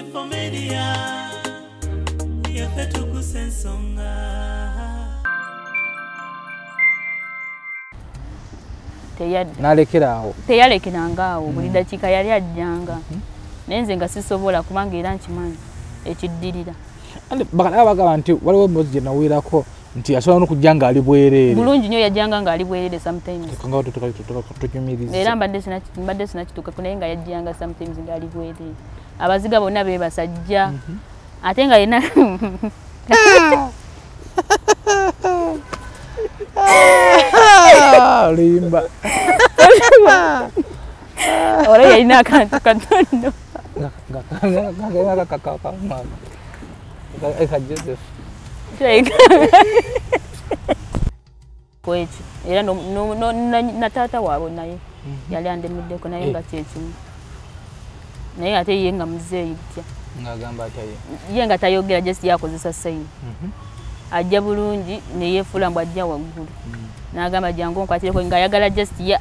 SB4 Media, yaffe tukusa ensonga. Nalekera awo. Teyalekeranga awo, buli dakiika yali ajjanga. Naye nze nga sisobola kubanga era nkimanyi ekiddirira. Bakala bagamba nti waliwo emboozi gye nawulirako nti asobola n'okujja ng'ali bwereere. Bulungi nnyo yajjanga ng'ali bwereere sometimes. Nga tunyumiriza. Era mbadde sinakituukako naye nga yajjanga sometimes ng'ali bwereere. Abaziga bonna beebasajja. Ate nga yenna Limba. Olwo yalina akantu katono. Joseph. Kwekyo era na taata waabwe naye yali andemeddeko naye nga kyekimu. Naye ate ye nga muzeeyi butya. Ng'agamba atya ye? Ye nga tayogera just yakozesa sayini. Ajja bulungi ne yeefuula mbu ajja waggulu. N'agamba jangu onkwatireko ng'ayagala just ye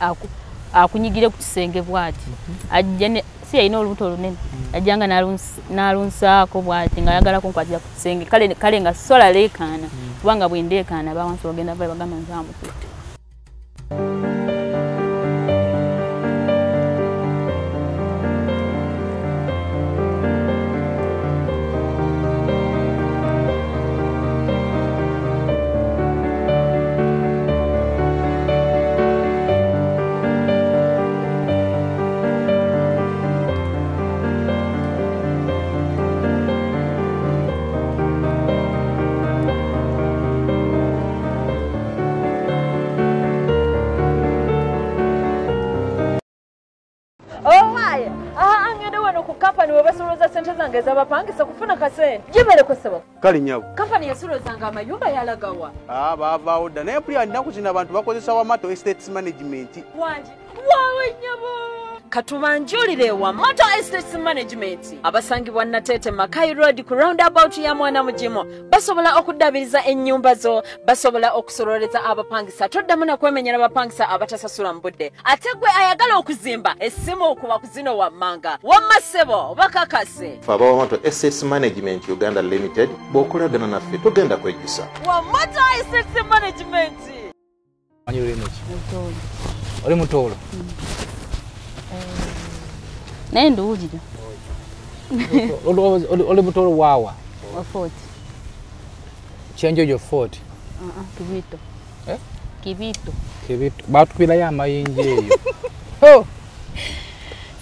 akunyigire ku kisenge bw'ati. Ajja ne si yalina olubuto olunene. Ajjanga n'alunsaako bw'ati ng'ayagala kunkwatira ku kisenge. Kale nga sola leekaana kubanga bwe ndeekaana abawansi bagenda vayo bagamba nti amukutte. Zange z'abapangisa kufuna kasente. Gibereko ssebo. Kale nnyabo. Kampani yasulozanga amayumba yalagawa. Baavaawo dda naye mpulira nnaku zino abantu bakozesa Wamato Estates Management. Wangi. Waawe nnyabo. Katubanjulire Wamato Estates Management. Abasangibwa Nateete Makai Road ku roundabout ya Mwana Mugimu. Basobola okuddabiriza ennyumba zo, basobola okusololeza abapangisa. Toddamu na kwemenyera abapangisa abatasasula mu budde. Ate gwe ayagala okuzimba, essimu okuba ku zino wammanga. Wamma ssebo, bakakase. Ffe aba Wamato Estates Management Uganda Limited bw'okolagana naffe togenda kwejjusa. Wamato Estates Management. Manyi lulimi ki? Oli mutoolo. Naye nduwulira. Oli mutoolo waawa? Wa 40. Kyenjojo 40. Kibito. Kibito. Kibito. Baatukubirayo amayinja eyo. Ho!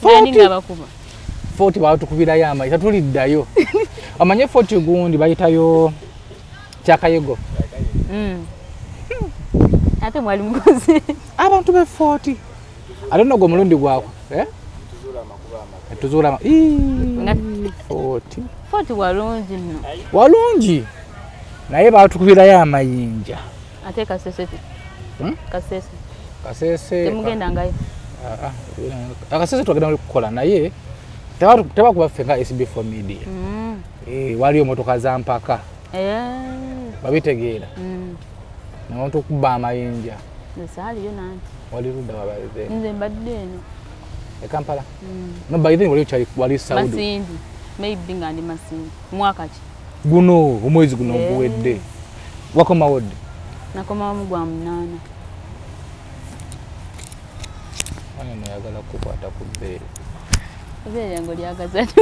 Nani nga bakuba? 40 baatukubirayo amayinja tatuliddayo. Omanye 40 gundi bayitayo Kyakayego. Ate mwali mukozi. Abantu be 40. Ate nno gwe omulundi gwako. Tuzuula 40. 40 walungi nno. Walungi. Naye baatukubirayo amayinja. Ate Kasese. Kasese. Kasese. Temugendangayo. Akasese twagenda kukola naye tebakuba ffe nga SB4 Media. Waliyo motoka za mpaka. Babitegeera. Nabantu okuba amayinja. Nsaaliyo nanti. Wali ludda wabalidde. Nze mbadde eno. E Kampala? No, by then wali Saudi. Masindi. Maybe nga ndi Masindi. Mwaka ki? Guno, omwezi guno oguwedde. Wakomawo ddi? Nakomawo mu gwa 8. Mwana ono ayagala kukwata ku bbeere. Ebbeere lyange olyagaza nti?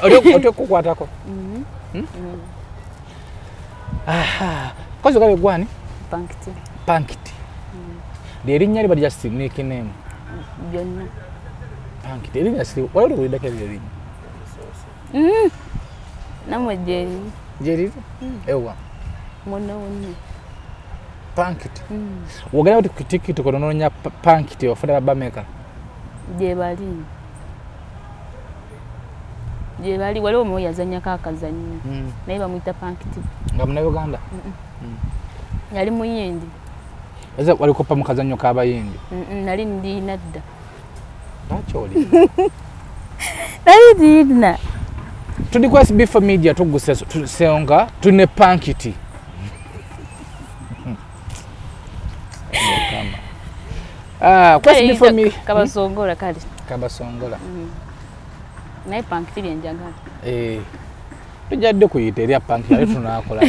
Oli okukwatako? Kozi ogabe gwani? Pankiti. Pankiti. Lyerinnya liba just nickname. Byonna. Pankiti erinnya siri waliwo oluwuliddako eryo erinnya? Nammwe gyeriri. Gyeriri? Ewa. Mwonna wonna. Pankiti. Wogenda oti ku TikTok onoonya Pankiti ofuna bameka? Gyebali. Gyebali waliwo omu yazannyako akazannyo. Naye bamuyita Pankiti. Nga Munnayuganda? Yali Muyindi. Eza walikopa mu kazannyo k'Abayindi? Nali ndina dda. Lwaki oli? Nali ndina. Tuli ku SB4 Media tugguse tusonga tuli ne Pankiti. Question for me. Kabasongola kale. Kabasongola. Naye pankiti byenjagala. Tujadde kuyita erya pankiti ale tunakola.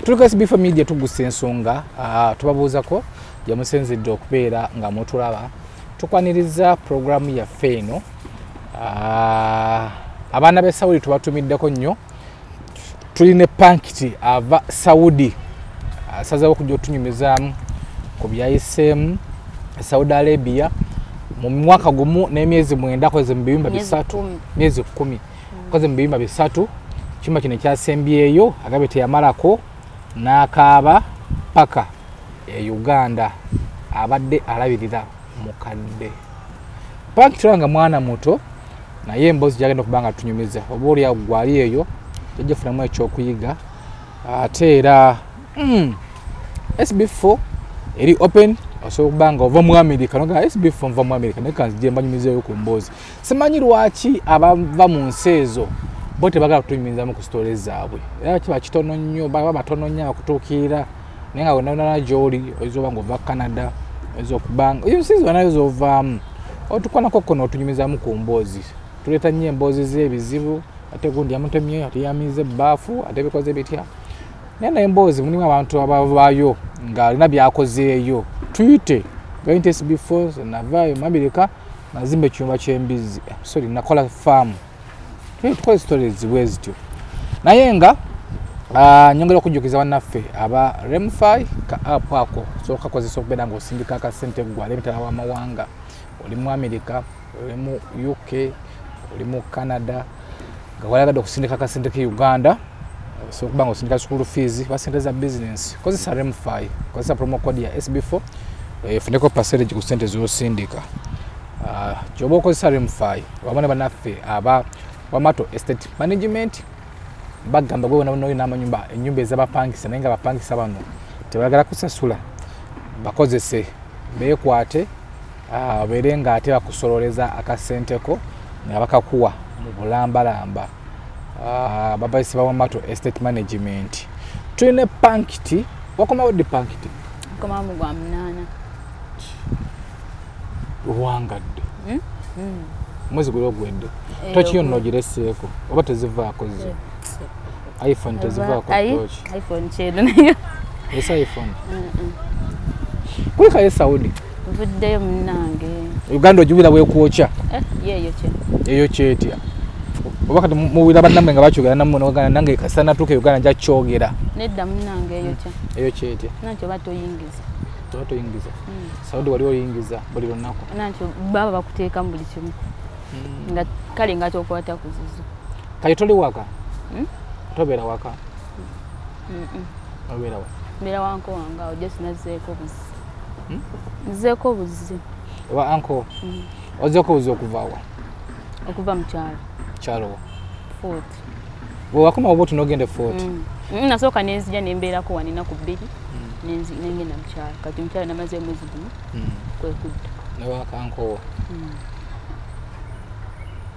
Tuli SB4 Media tugusa ensonga, tubabuuzako gye musinzidde okubeera nga mutulaba. Tukwaniriza programu yaffe eno. Abaana b'e Saudi tubatumiddeko nnyo. Tuli ne pankiti ava Saudi. Asazeewo okujja otunyumizaamu ku byayiseemu Saudi Arabia mu mwaka gumu n'emyezi 9 akoze mu biyumba 3, myezi 10 akoze mu biyumba 3. Kyuma kino ekyasembyeyo agambye teyamalako n'akaaba paka e Uganda, abadde alabirira mukadde. Pankiti nga mwana muto naye emboozi gyagenda okuba nga tunyumiza oba oli awo gwali eyo yagifunamu ekyokuyiga. Ate era SB4 eri open, osobola okuba nga ova mu America noga SB4 nva mu America naye kanzije mbanyumizeeyo ku mboozi. Simanyi lwaki abava mu nsi ezo bo tebagala kutunyumizamu ku sitole zaabwe, era kiba kitono nnyo, baba batono nnyo abakutuukirira, naye nga wonna gy'oli oyinza oba ng'ova Canada, oyinza okuba nga ensi zonna z'ovaamu otukwanako ko n'otunyumizamu ku mboozi. Tuleeta nnyo emboozi z'ebizibu, ate gundi yamutemye, ate yamize ebbaafu, ate bikoze bitya. Naye n'emboozi mulimu abantu abavaayo ng'alina by'akozeeyo. Tuyite gayite SB4 navaayo mu Amerika nazimba ekiyumba ky'embizzi, sorry nakola faamu. Tukole stories bwe zityo. Naye nga nyongera okujjukiza bannaffe aba Remfi ka app ako osobola okukakozesa okubeera ng'osindika akasente ggwe ali emitala w'amawanga, oli mu Amerika, oli mu UK, oli mu Canada, nga walagadde okusindika akasente ke Uganda, osobola okuba ng'osindika school fees oba ssente za business. Kozesa Remfi, kozesa promo code ya SB4 efuneko percentage ku ssente z'osindika. Gy'oba okozesa Remfi wamu ne bannaffe aba Wamato Estate Management bagamba gwe wonna olina amanyumba, ennyumba ez'abapangisa naye nga abapangisa bano tebagala kusasula, bakozese beekwate, obeere ng'ate bakusololeza akasenteko nga bakakuwa mu bulambalamba. Babayise ba Wamato Estate Management. Tulina pankiti, wakomawo ddi pankiti? Nkomawo mu gwa 8. Owangadde. Mwezi guli ogwedde. Toki yonna ogireseeko oba tezivaako zo? iPhone tezivaako toki. iPhone kyeno nayo. Esa iPhone. Kulikayo Saudi. Nvuddeyo munnange. Uganda ogiwulira bwekwokya? Yeeyo kye. Eyo kyetya. Oba kati muwulira bannammwe nga bakyogera nammwe n'ogamba nange kasita natuuka e Uganda nja kyogera. Nedda munnange eyo kye. Eyo kyetya. Nanti oba toyingiza. Oba toyingiza. Saudi wali oyingiza buli lunaku. Nanti baba bakuteekamu buli kimu. Nga kale nga tokwata ku zizo. Kale toli waka? Tobeera waka? Obeera wa? Mbeera wa uncle wange awo, just nazzeeko buzzi. Nzzeeko buzzi. Owa uncle? Ozzeeko buzzi okuva wa? Okuva mu kyalo. Kyalo wa? Fort. Bwe wakomawo bw'oti n'ogenda e Fort? Nasooka ne nzija ne mbeerako wano ennaku 2, ne ngenda mu kyalo. Kati mu kyalo namazeeyo omwezi gumu kwe kudda. Ne waka uncle wo?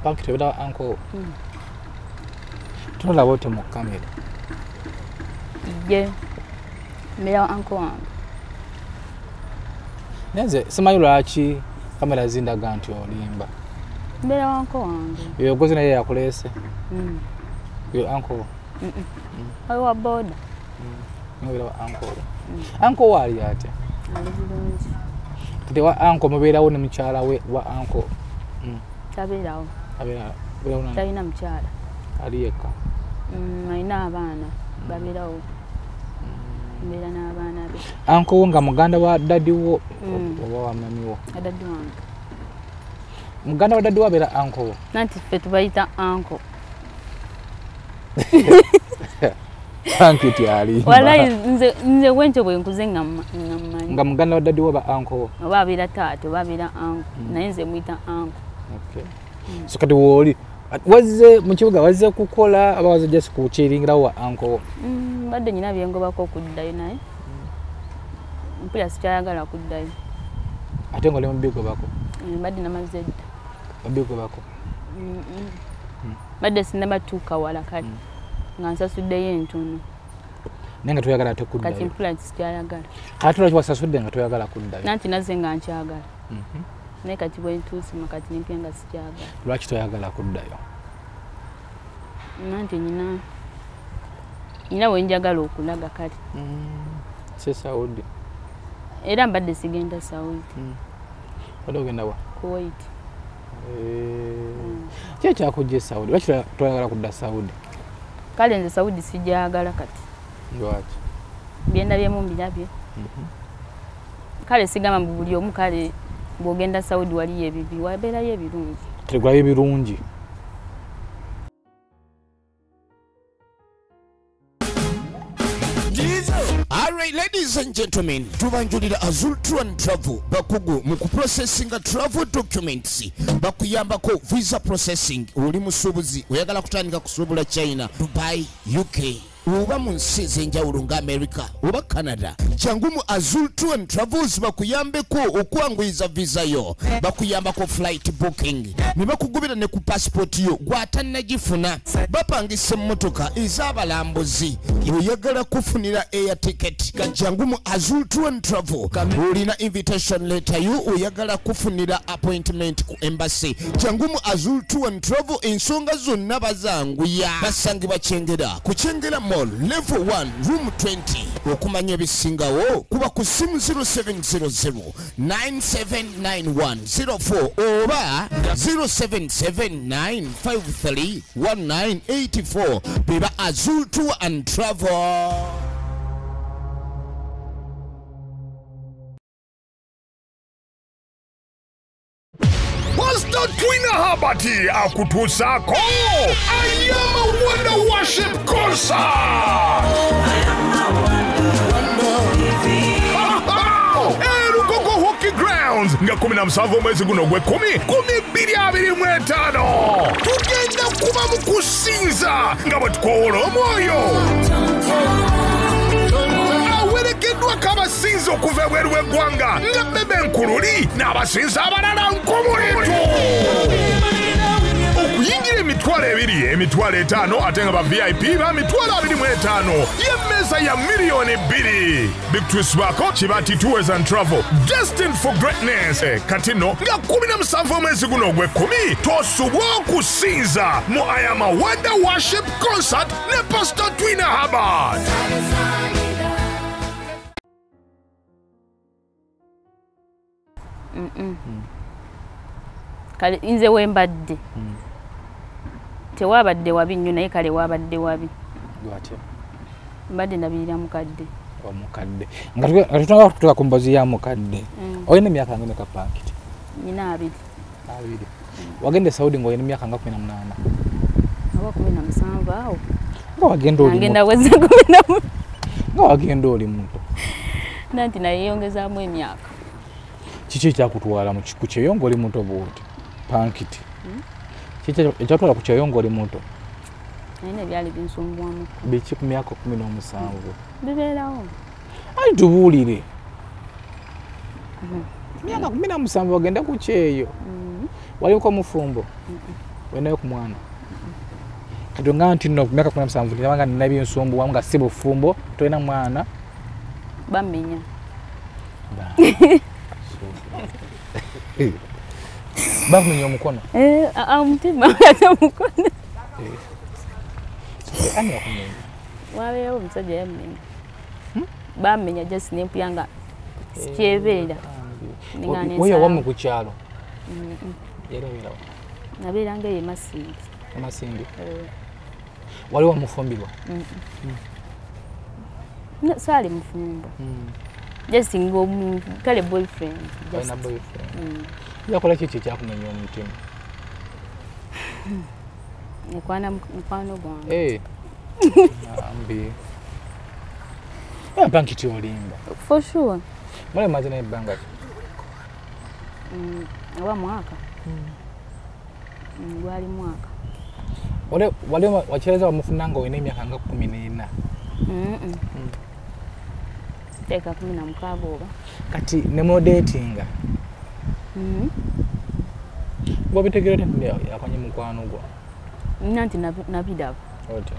Pankiti obeera wa uncle wo? Tunulaba otyo mu kamera. Ye mbeera wa uncle wange. Naye nze simanyi lwaki kamera zindaga nti olimba. Mbeera wa uncle wange. Oyo gozi naye yakuleese? Oyo uncle wo? Oyo wa boda. Obeera wa uncle wo. Uncle wo ali atya? Ali bulungi. Kati wa uncle mubeerawo ne mukyala we wa uncle? Tabeerawo. Abeerawo nani? Talina mukyala. Ali yekka? Alina abaana babeerawo. Mbeera n'abaana be. Uncle wo nga muganda wa daddy wo oba wa mami wo? Daddy wange. Muganda wa daddy wo abeera uncle wo? Nanti ffe tubayita uncle. Pankiti alimba. Walayi nze bwentyo bwe nkuze nga mmanyi. Nga muganda wa daddy wo aba uncle wo? Oba abeera taata oba abeera uncle, naye nze muyita uncle. Okay. So kati wooli wazze mu kibuga, wazze kukola oba wazze just kukiringirawo wa uncle wo? Mbadde nnina bye ngobako okuddayo naye mpulira sikyayagala kuddayo. Ate ng'oli mu bigobako? Mbadde namaze dda. Obigobako? Mbadde sinnabatuuka wala kale nga nsasuddeyo entono. Naye nga toyagala ate kuddayo? Kati mpulira sikyayagala. Kati lwaki wasasudde nga toyagala kuddayo? Nanti nazze nga nkyagala. Naye kati bwe ntuuse kati nempya nga sikyagala. Lwaki toyagala kuddayo? Nanti nyina we njagala okulaga kale. Si Saudi? Era mbadde sigenda Saudi. Wadde ogenda wa? Kuwait. Ki ekyakujja e Saudi? Lwaki toyagala kudda Saudi? Kale nze Saudi sijagala kati. Lwaki? Byendabyemu mbirabye. Kale sigamba mbu buli omu kale bw'ogenda Saudi waliyo ebibi, wabeerayo ebirungi. Tegulayo ebirungi. Alright, ladies and gentlemen, tubanjulira Azul Tour and Travel bakugu mu kuprocessinga travel documents, bakuyambako visa processing. Oli musuubuzi oyagala kutandika kusuubula China, Dubai, UK oba mu nsi ez'enjawulo nga America oba Canada, jangu mu Azul Tour and Travels bakuyambeko okwanguyiza visa yo, bakuyambako flight booking ne bakugubira ne ku passport yo gw'atannagifuna. Bapangisa emmotoka ez'abalambuzi, oyagala kufunira air ticket, jangu mu Azul Tour and Travel. Olina invitation letter yo, oyagala kufunira appointment ku embassy, jangu mu Azul Tour and Travel. Ensonga zonna bazanguya. Basangibwa Kyengera ku Kyengera Mall level 1 room 20. Okumanya ebisingawo kuba ku simu 0700 979104 oba 0779531984. Beba Azul Tour and Travel. Pastor Twina Herbert akutuusaako I Am a Wonder Worship Concert. Lugogo Hockey Grounds nga 17 omwezi guno ogw'ekumi 2025. Tugenda kuba mu kusinza nga bwe tukoowola omwoyo. Awerekeddwako abasinza okuva ebweru w'eggwanga nga Bebe Nkululi n'abasinza abalala nkumulitu. Okuyingira 20,000, 50,000 ate nga ba VIP ba 25,000. Y'emmeeza ya 2,000,000. Big Twist bako Kibati Tours and Travel, destined for greatness. Kati nno nga 17 omwezi guno ogw'ekumi tosubwa okusinza mu I Am a Wonder Worship Concert ne Pastor Twina Herbert. Kale nze wembadde tewabadde wabi nnyo, naye kale wabadde wabi. Lwaki? Mbadde ndabirira mukadde. Omukadde. Nga tutunaba kutuuka ku mboozi ya mukadde. Olina emyaka nga emeka Pankiti? Nina 2. 2. Wagenda e Saudi ng'olina emyaka nga 18? Oba 17 awo. Nga wagenda oli muto. Ngenda weza 18. Nga wagenda oli muto. Nanti nayeyongezaamu emyaka. Kiki ekyakutwala ku kyeyo ng'oli muto bw'oti? Pankiti. Kiki ekyakutwala ku kyeyo ng'oli muto? Nalina ebyali binsumbuwamuko. Biki ku myaka 17? Bibeerawo. Ayi tubuulire. Myaka 17 wagenda ku kyeyo. Waliko mufumbo? Olinayo ku mwana? Kati nga nti nno ku myaka 17 nabanga nina binsumbuwamu nga si bufumbo, tolina mwana. Bamenya. Bakumenya omukono? Omutima ate omukono. Ani yakumenya? Wabeerawo omusajja yammenya. Bammenya just nempya nga sikyebeera. Oyo wammwe ku kyalo? Yali abeerawo? Nabeeranga eyo e Masindi. E Masindi? Wali wamufumbirwa? Saali mufumbo. Just kale boyfriend. Olina boyfriend. Yakola ki ekyakumenya omutima? Mukwano gwange. Ambi. Pankiti olimba. For sure. Mwali mumaze naye ebbanga ki? Oba mwaka. Gwali mwaka. Wali wakyereza wamufuna nga olina emyaka nga 14? Teeka 16 oba. Kati ne mudeetinga? Bw'obitegeera otya nti yakwanye mukwano gwo? Nanti nabiraba. Otya?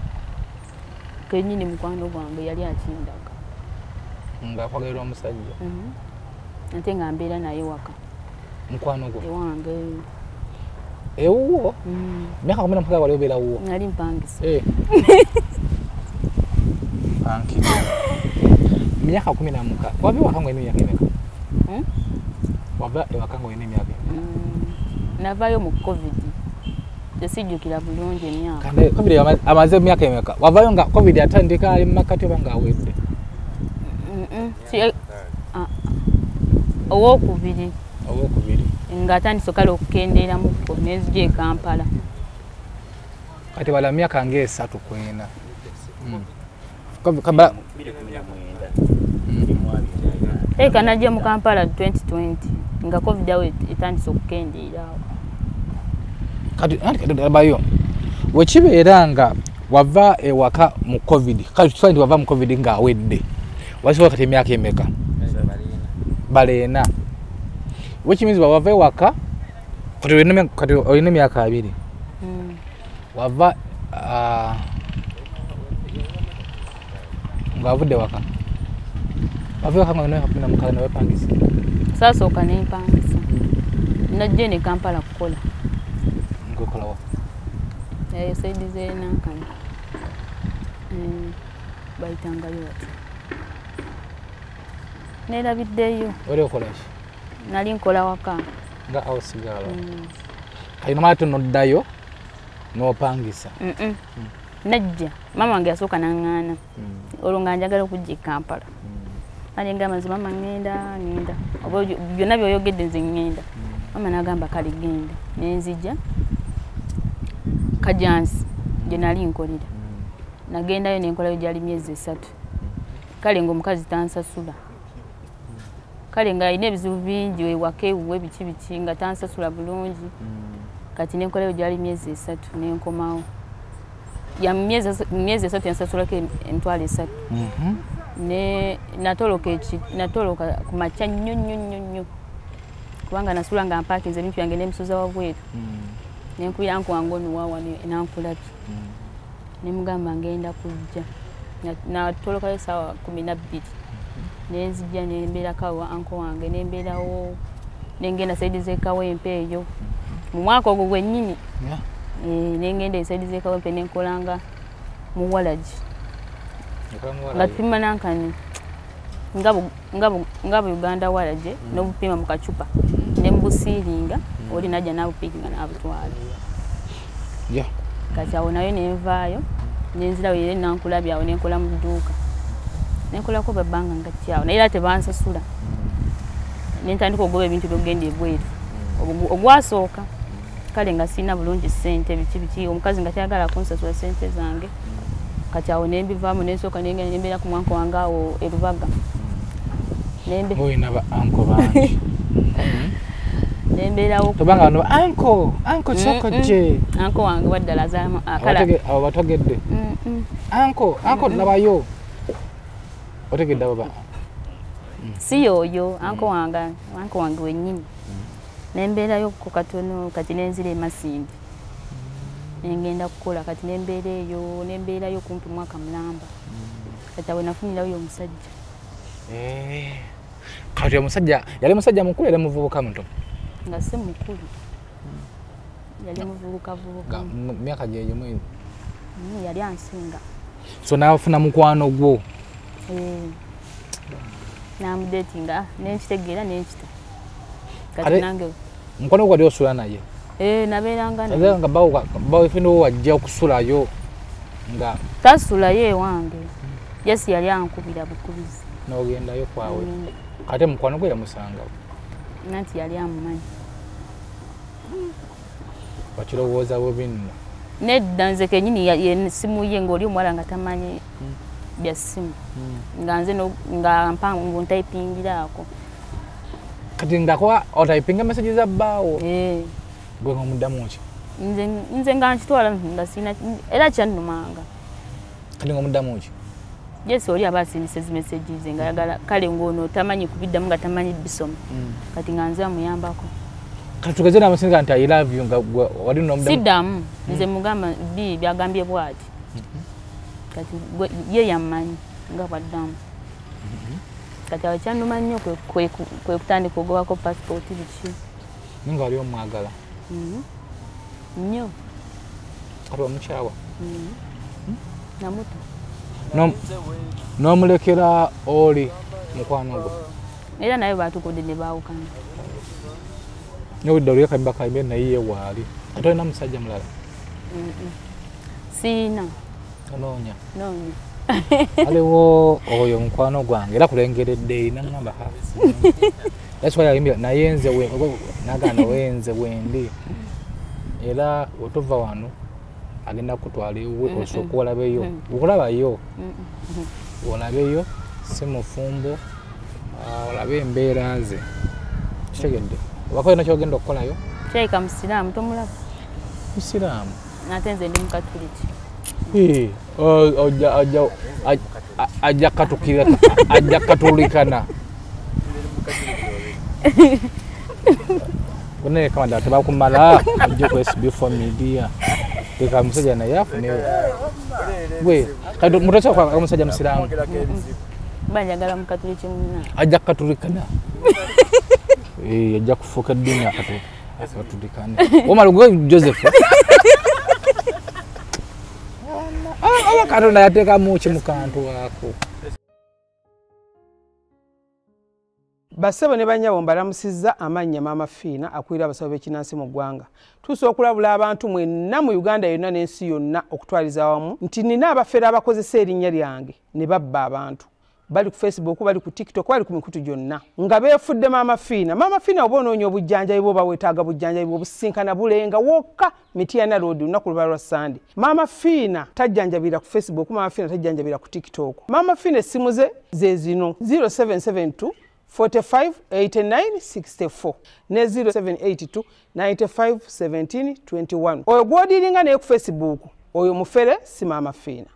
Kennyini mukwano gwange yali akindaga. Nga akwagalirwa omusajja? Ate nga mbeera naye waka. Mukwano gwo ewange ewuwo myaka 16 wali obeera wuwo nali mpangisa myaka 16 wava ewaka ng'olina emyaka emeka? Wava ewaka ng'olina emyaka emeka? Navaayo mu COVID tesijjukira bulungi emyaka. COVID amaze emyaka emeka? Wavaayo nga COVID atandika ali mu makati oba ng'awedde? Owokubiri. Owokubiri ng'atandise kale okukendeeramuko nenzija e Kampala. Kati bala myaka ng'esatu ku ena. Eka najja mu Kampala 2020 nga COVID awo etandise okukendeera awo. Kati labayo wekibeera nga wava ewaka mu COVID, kati tusaanye nti wava mu COVID ng'awedde, wasobola kati emyaka emeka? Baleena. Which means wava ewaka kati olina emyaka 2. Wava ng'avudde waka. Wava ewaka nga olina emyaka 16 newepangisa. Saasooka nempangisa. Najja eno e Kampala kukola. Ng'okola wa? Eyo saidi z'e Nankana. Bayitangayo bati. Neerabiddeyo. Oli okola ki? Nali nkola waka. Nga awusigala. Kati nomala tonoddayo n'opangisa. Najja. Maama wange yasooka n'aŋŋaana. Olwo nga njagala okujja e Kampala. Kale ngamba nze maama ŋŋenda ŋŋenda. Oba byonna by'oyogedde nze ŋŋenda. Maama n'agamba kale genda. Ne nzija Kajansi gye nali nkolera. Nagendayo ne nkolayo gyali myezi 3. Kale ng'omukazi tansasula. Kale nga alina ebizibu bingi ewaka ewuwe biki biki nga tansasula bulungi. Kati ne nkolayo gyali myezi 3 ne nkomawo. Ya myezi 3 yansasulako emitwalo 3. Ne natoloka ku makya nnyo nnyo nnyo nnyo. Kubanga nasula nga mpakinze ebintu byange n'emisuza wabweru. Ne nkubira uncle wange ono wa wano n'ankulabye. Ne mugamba ngenda kujja. Natolokayo ssaawa 12. Nenzijja ne mbeerako awo uncle wange ne mbeerawo ne ngenda saidi z'e Kawempe eyo. Mu mwaka ogwo gwennyini. Ne ngenda esaidi z'e Kawempe ne nkolanga mu walagi. Nga tupima nankani nga bu Uganda walagi n'obupima mu kacupa ne mbusiiringa oli najja n'abupiikinga n'abutwala. Kati awo nayo ne nvaayo ne nzirawo era nankulabye awo ne nkola mu dduuka. Ne nkolako babbanga nga kyawo naye era tebansasula. Ne ntandika okugoba ebintu by'okugenda ebweru. Ogwasooka kale nga sirina bulungi ssente biki biki omukazi nga tayagala kunsasula ssente zange. Kati awo ne mbivaamu ne nsooka ne ngenda ne mbeera ku mwanko wange awo e Rubaga. Olina ba uncle bangi. Ne mbeerawo. Tobanga bano uncle, uncle sooka gye. Uncle wange waddala azaalamu akala. Abo bategedde. Uncle, uncle labayo. Otegedde abo ba. Si yoyo, uncle wange wennyini. Ne mbeerayo ku katono kati ne nzira e Masindi. Ne ngenda kukola kati ne mbeera eyo, ne mbeerayo kumpi mwaka mulamba. Kati awo nafunirayo omusajja. Kati omusajja yali musajja mukulu yali muvubuka muto? Nga si mukulu. Yali muvubuka vubuka. Myaka gye gimu? Yali ansinga. So n'afuna mukwano gwo? Namudatinga ne nkitegeera ne nkita. Kati nange mukwano gwo wali osula naye? Nabeeranga naye. Nga boyfriend wo wajja okusulayo nga tasulayo ewange. Yesi yali ankubira bukubizi. N'ogendayo kwawe. Ate mukwano gwe yamusanga? Nanti yali amumanyi. Wakirowooza bubi nno? Nedda nze kennyini essimu ye ng'oli omuwala nga tamanyi bya ssimu. Nga nze nga mpangu ntayipingiraako. Kati ngakuwa otayipinga message za bbaawo? Gwe ng'omuddamu ki? Nze nga nkitwala nga sirina era kyannumanga. Kati ng'omuddamu ki? Yes, oli aba asindise zi message ze nga ayagala kale ng'ono tamanyi kubiddamu nga tamanyi bisoma. Kati nga nze amuyambako. Kati tugeze n'amusindika nti I love you nga wali n'omuddamu? Siddamu. Nze mugamba bi byagambye bw'ati. Kati ye yammanyi nga bw'addamu. Kati awo kyannuma nnyo kwe kutandika ogobako passport biki. Ninga wali omwagala? Nnyo. Kati wamukyawa? Namuto. N'omulekera oli mukwano gwo? Era naye batukudde ne baawukana. Nowudde oli akayimba kayimbe naye ye waali. Ate olina musajja mulala? Siina. Onoonya? Noonya. Aliwo oyo mukwano gwange era kulengeredde nangamba ha. That's why ayimbye naye nze nagaana wenze wendi. Era otuva wano agenda kutwala ewuwe osooka olabeyo. Okulabayo. Olabeyo si mufumbo olabe embeera ze. Kitegedde. Obako olina ky'ogenda okukolayo? Kirabika musiraamu tomulaba. Musiraamu? Ate nze ndi mukatuliki. Ajja katulikana. Bonna kama ddala tebakumala ojja ku SB4 Media. Leka musajja naye afunewo. Gwe kati mutosobola kwagala musajja musiraamu? Mba njagala mukatuliki munna. Ajja katulikana. Ajja kufuuka eddiini akatulikane. Omala gwe Joseph. Oba Katonda yateekamu ki mu kantu ako? Bassebo ne bannyabo mbalamusizza amannya Maama Fiina akulira abasawo b'ekinnansi mu ggwanga. Tusobola okulabula abantu mwenna mu Uganda yonna n'ensi yonna okutwaliza awamu nti nina abafere abakozesa erinnya lyange ne babba abantu. Bali ku Facebook, bali ku TikTok, bali ku mikutu gyonna nga beefudde Maama Fiina. Maama Fiina oba onoonya obujjanjabi bw'oba weetaaga bujjanjabi obusinkana bulenga wokka Mityana Road olunaku luba lwa Sande. Maama Fiina tajjanjabira ku Facebook, Maama Fiina tajjanjabira ku TikTok. Maama Fiina essimu ze ze zino 0772 45 89 64 ne 0782 95 17 21. Oyo gw'odiringa naye ku Facebook oyo mufere si Maama Fiina.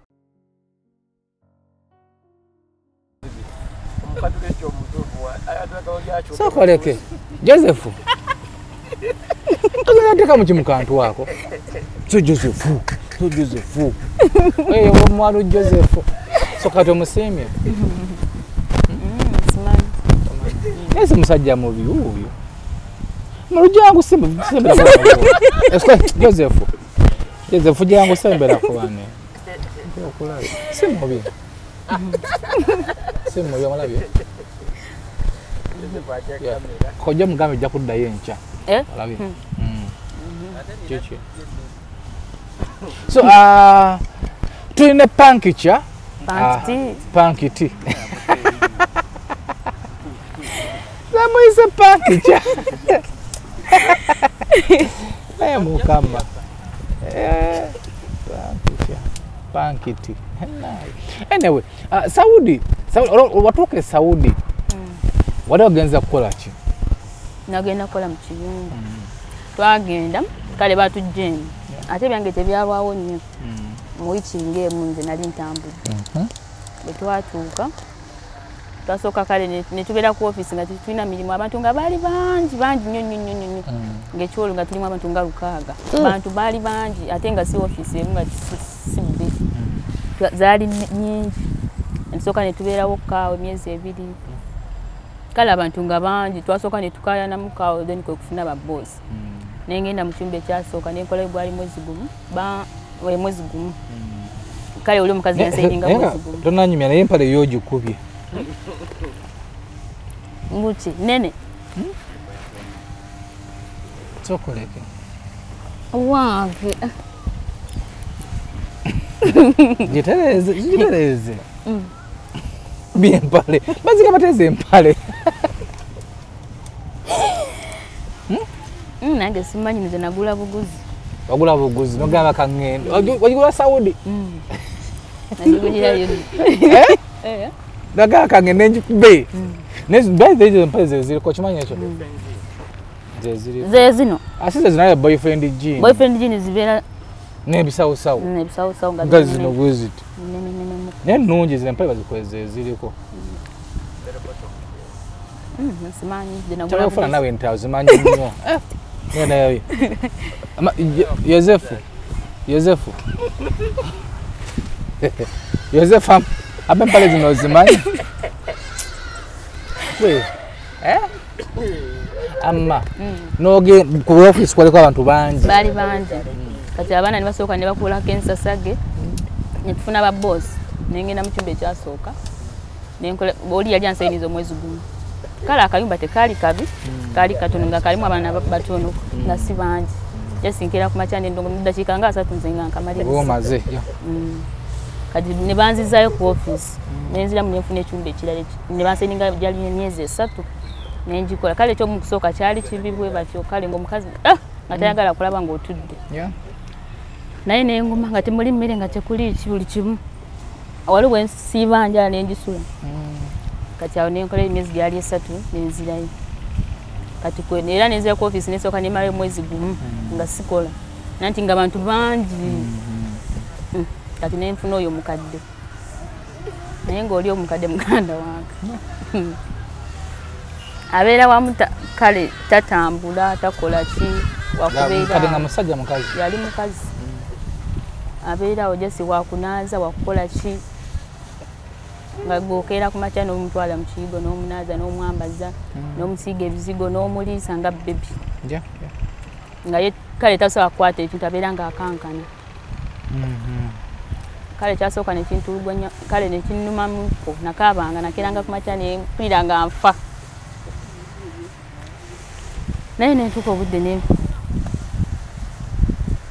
Sokoleke Joseph. Katonda mu kimukantu wako. So Joseph, so Joseph. Eh omwalo Joseph. So kati omusiimye. Simanyi. Nese musajja mubi oyo. Mulujangu sembera ko. Joseph. Joseph jangu sembera ko bane. Okulabe. Si mubi. Si mubi omulabye. Kojja mugambe ojja kuddayo enkya. Olabye. Kiki. So tulina pankicha. Pankiti. Pankiti. Namuyise pankicha. Naye Mukama. Pankicha. Pankiti. Anyway, Saudi. Watuuka e Saudi. Wali ogenza kukola ki? Nagenda kukola mu kiyungu. Twagenda kale batujja eno. Ate ebyange tebyabaawo nnyo. Mu wiiki ng'emu nze nali ntambudde. Bwe twatuuka twasooka kale ne tubeera ku ofiisi nga tetulina mirimu, abantu nga baali bangi bangi nnyo nnyo nnyo nnyo. Ng'ekyolo nga tulimu abantu nga 6. Abantu baali bangi ate nga si ofiisi emu nga si bbiri. Zaali nnyingi. Nsooka ne tubeerawo kaawo emyezi 2. Kale abantu nga bangi twasooka ne tukaayanamu kaawo then kwe kufuna ba boss. Ne ngenda mu kyumba ekyasooka ne nkolayo gwali mwezi gumu. Mwezi gumu. Kale oli omukazi yansayidinga mwezi gumu. Tonanyumya naye empale y'ogikubye. Mbuki nene. Sokoleke. Wange. Gitereze, gitereze. Byempale. Bazika bateze empale. Nange simanyi nze nagula buguzi. Wagula buguzi nogamba kangende. Wagula Saudi. Nagigulirayo. Eh? Nagamba kangende njikube. Nezi empale ze ziriko kimanyi ekyo. Ze ziriko. Ze zino. Asize zinayo boyfriend jean. Boyfriend jean zibeera n'ebisawusawu. N'ebisawusawu nga zino bwe ziti. Naye nnungi zino empale bazikozesa ziriko. Simanyi nagula. Nawe nti azimanyi nnyo. Naye Yosefu. Yosefu. Yosefu abe empale zino ozimanyi? We. Eh? Amma noge ku office kwaliko abantu bangi. Bali bangi. Kati abaana ne basooka ne bakuulako ensasage ne tufuna ba boss nengenda mu kyumba ekyasooka nenkola oli yali ansayiniza omwezi gumu. Kale akayumba tekaali kabi, kaali katono nga kalimu abaana batono nga si bangi. Jasinkira ku makya n'endongo mu ddakiika nga 3 nze nga nkamaliriza. Omaze. Kati ne banzizaayo ku office nenziramu nenfuna ekyumba ekirala ne bansayininga gyali emyezi 3 nenjikola. Kale ekyomu kusooka kyali kibi bwe batyo, kale ng'omukazi nga tayagala kulaba ng'otudde. Naye nenguma nga temuli mmere nga tekuli buli kimu. Waliwo ensiiba njala nengisula. Kati awo nenkola emyezi gyali 3 nenzirayo. Kati era nenzira ku office nesooka nemalayo omwezi gumu nga sikola. Nanti nga bantu bangi. Kati nenfuna oyo omukadde. Naye ng'oli omukadde muganda wange. Abeera wamu kale tatambula takola ki wakubeera. Mukadde nga musajja mukazi? Yali mukazi. Abeera awo jasi wakunaaza wakukola ki. Nga gwokeera ku makya n'omutwala mu kiyigo n'omunaaza n'omwambaza n'omusiiga ebizigo n'omuliisa nga bebi. Nga ye kale tasobola kukwata ekintu abeera ng'akankana. Kale kyasooka nekintulugunya kale nekinnumamuko nakaabanga nakeeranga ku makya ne mpulira nga nfa. Naye nentuuka obudde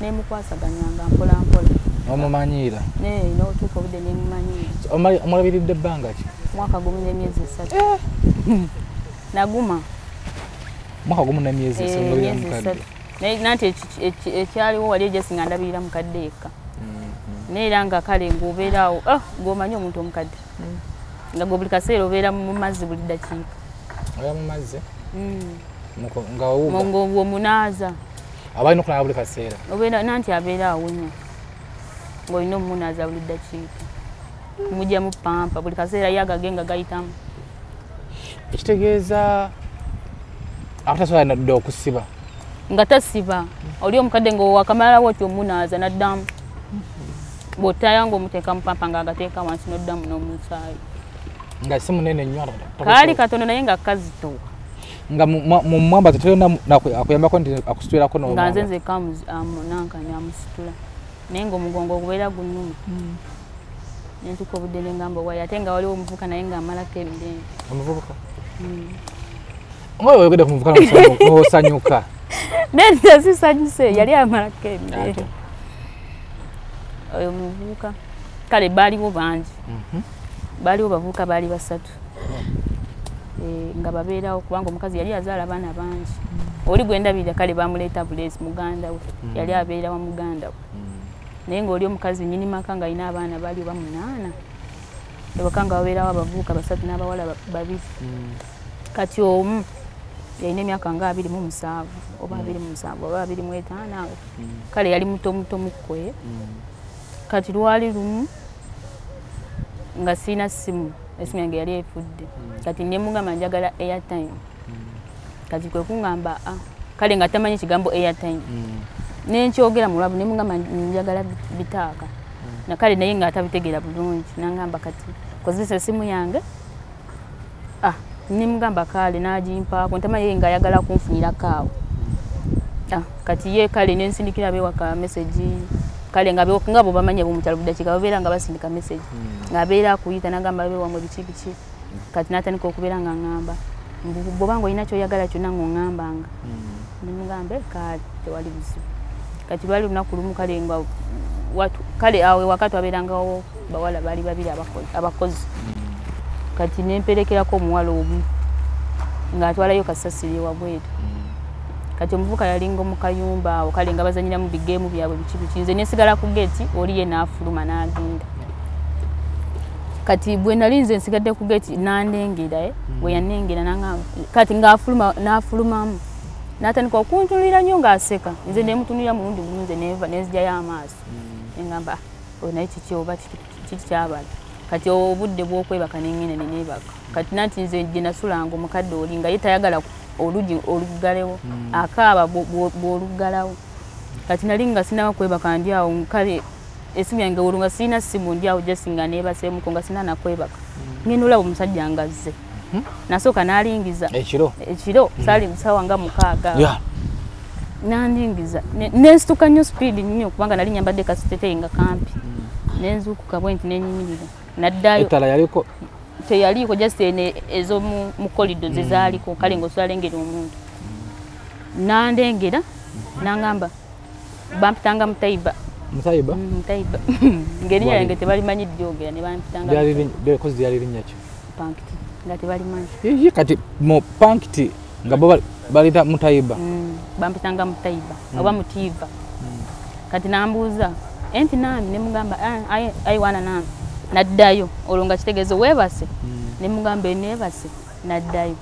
nemukwasaganyanga mpola mpola. Omumanyiira? N'otuuka obudde nemumanyiira. Omulabiridde ebbanga ki? Mwaka gumu n'emyezi 3. Naguma. Mwaka gumu n'emyezi 3. Naye nanti ekyaliwo wali ejasi nga ndabirira mukadde yekka. Naye era nga kale ng'obeeraawo ng'omanyi omuntu omukadde. Nga gwe buli kaseera obeera mu mazzi buli ddakiika. Obeera mu mazzi? Nga wawuga? Ng'omunaaza. Aba alina okunaaba buli kaseera? Obeera nanti abeera awunya. Ng'olina omumunaaza buli ddakiika. Mugyamu pampa buli kaseera ye agage nga gayitamu. Ekitegeeza abatasobola nadda okusiba? Nga tasiba. Oli omukadde ng'owakamalawo otyo omunaaza n'addamu. Bw'ottaayo ng'omuteeka mu pampa ng'agateeka wansi n'oddamu n'omusaayi. Nga si munene nnyo? Kaali katono naye nga kazitowa. Nga mumwambaza terina akuyambako nti akusitulirako n'omwambaza? Nga nze nzekka nankani amusitula. Naye ng'omugongo gubeera gunnuma. Nentuuka obudde ne ngamba waayi ate nga waliwo omuvubuka naye ng'amalako emirembe. Omuvubuka? Nga oyogedde ku muvubuka n'osanyuka. Nedda sisanyuse yali amalako emirembe. Oyo omuvubuka kale baaliwo bangi. Baaliwo bavubuka baali 3. Nga babeerawo kubanga omukazi yali azaala abaana bangi. Oli gwe ndabirira kale bamuleeta buleesi muganda we. Yali abeera wa muganda we. Naye ng'oli omukazi nnyini maka ng'alina abaana baali oba 8. Ewaka nga babeerawo abavubuka 3 n'abawala 2. Kati omu yalina emyaka nga 27 oba 27 oba 25 awo. Kale yali muto muto mukkoye. Kati lwali lumu nga sirina ssimu, essimu yange yali efudde. Kati ne mugamba njagala airtime. Kati kwe kungamba kale nga tamanyi kigambo airtime. Ne nkyogera mu lwabu ne mugamba njagala bitaaka. Na kale naye nga atabitegeera bulungi nangamba kati kozesa essimu yange. Ne mugamba kale n'agimpaako ntamanyi ye nga ayagala kunfunirako awo. Kati ye kale ne nsindikira ab'ewaka message. Kale nga nga bo bamanyi ab'omukyalo buli ddakiika babeera nga basindika message. Ng'abeera akuyita n'agamba abe wamwe biki biki. Kati n'atandika okubeera nga ŋŋamba bw'oba ng'olina ky'oyagala kyonna ng'oŋŋambanga. Ne mugamba kale tewali buzibu. Kati lwali lunaku lumu kale nga kale awo ewaka twabeerangawo bawala baali 2 abakozi. Kati ne mperekerako omuwala omu ng'atwalayo kasasiro ewabweru. Kati omuvubuka yalinga mu kayumba awo kale nga bazannyira mu bigeemu byabwe biki biki. Nze nesigala ku geeti oli ye n'afuluma n'agenda. Kati bwe nali nze nsigadde ku geeti n'annengera bwe yannengera n'angamba kati ng'afuluma n'afulumamu. N'atandika okuntunuulira nnyo ng'aseka. Nze ne mutunuulira mulundi gumu nze nenva nenzigyayo amaaso. Ne ngamba oyo naye kiki oba kiki kyabala. Kati obudde bw'okwebaka ne ngenda ne neebaka. Kati nanti nze gye nasulanga omukadde oli nga ye tayagala olugi oluggalewo akaaba bw'oluggalawo. Kati nali nga sinnaba kwebaka ndi awo kale esimu yange olwo nga sirina ssimu ndi awo just nga neebaseemuko nga sirina nakwebaka. Ngenda olaba omusajja ng'azze. Nasooka n'alingiza ekiro saali musawa nga 6. Nandingiza nensituka nnyo speed nnyo kubanga nali nyambadde kasiteteeyi nga kampi. Nenzuukuka bwe nti nenyimirira naddayo. Ettala yaliko? Teyaliiko, just ene ez'omu mu corridor ze zaaliko, kale ng'osobola omuntu. Nandengera nangamba bampitanga Mutaiba. Mutaiba? Mutaiba. Ng'erinnya lyange tebalimanyi lyogera ne bampitanga. Lyali linnya ki? Pankiti nga tebalimanyi. Ye kati mu Pankiti nga bo balita Mutaiba. Bampitanga Mutaiba oba Mutiva. Kati nambuuza enti nami ne mugamba ayi wana nami. Naddayo olwo nga kitegeeza weebase. Ne mugamba neebase naddayo.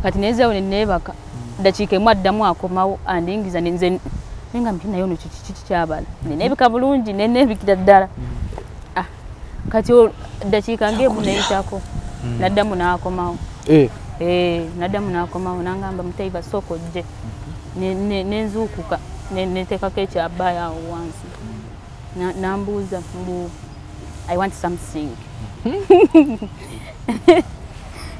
Kati neezaawo ne neebaka. Ddakiika emu addamu akomawo andingiza nze nenga mpi naye ono kiki kyabala. Neneebika bulungi neneebikira ddala. Kati ddakiika ng'emu neyitako naddamu n'akomawo. Naddamu n'akomawo n'angamba Mutaiba sooka ojje. Nenzuukuka neteekako ekyabaayo awo wansi. Nambuuza mbu I want something.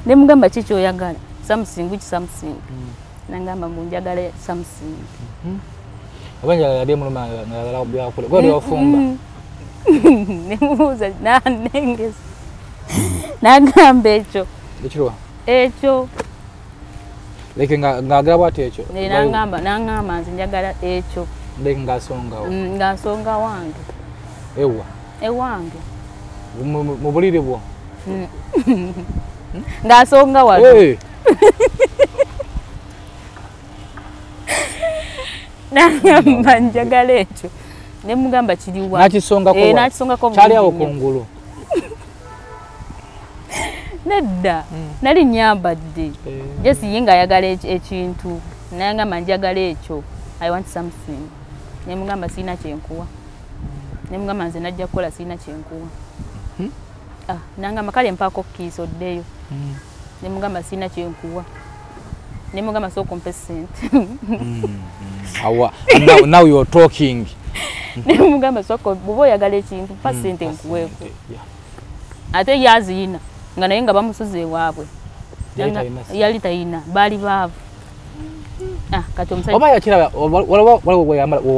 Ne mugamba kiki oyagala? Something, which something? Nangamba mbu njagala something. Oba njagala yali emuluma nga ayagala byakula. Gwe wali wafumba? Nemubuuza nandengeza. Nagamba ekyo. Ekiriwa? Ekyo. Like ng'agala bw'ati ekyo? Nangamba nze njagala ekyo. Like ng'asongawo? Ng'asonga wange. Ewa? Ewange. Mu buliri bwo? Ng'asonga wano. Nangamba njagala ekyo. Ne mugamba kiriwa. N'akisongako? N'akisongako. Kyali awo kungulu? Nedda. Nali nnyambadde. Just ye ng'ayagala ekintu. Nangamba njagala ekyo. I want something. Ne mugamba sirina kyenkuwa. Ne mugamba nze najja kukola sirina kyenkuwa. Nangamba kale mpaako kiisi oddeyo. Ne mugamba sirina kyenkuwa. Ne mugamba sooka ompe ssente. Now you're talking. Ne mugamba sooka bw'oba oyagala ekintu mpa ssente nkuweeko. Ate ye aziyina nga naye nga bamusuza ewaabwe. Yali tayina, baali baavu. Kati omusajja oba yakiraba waliwo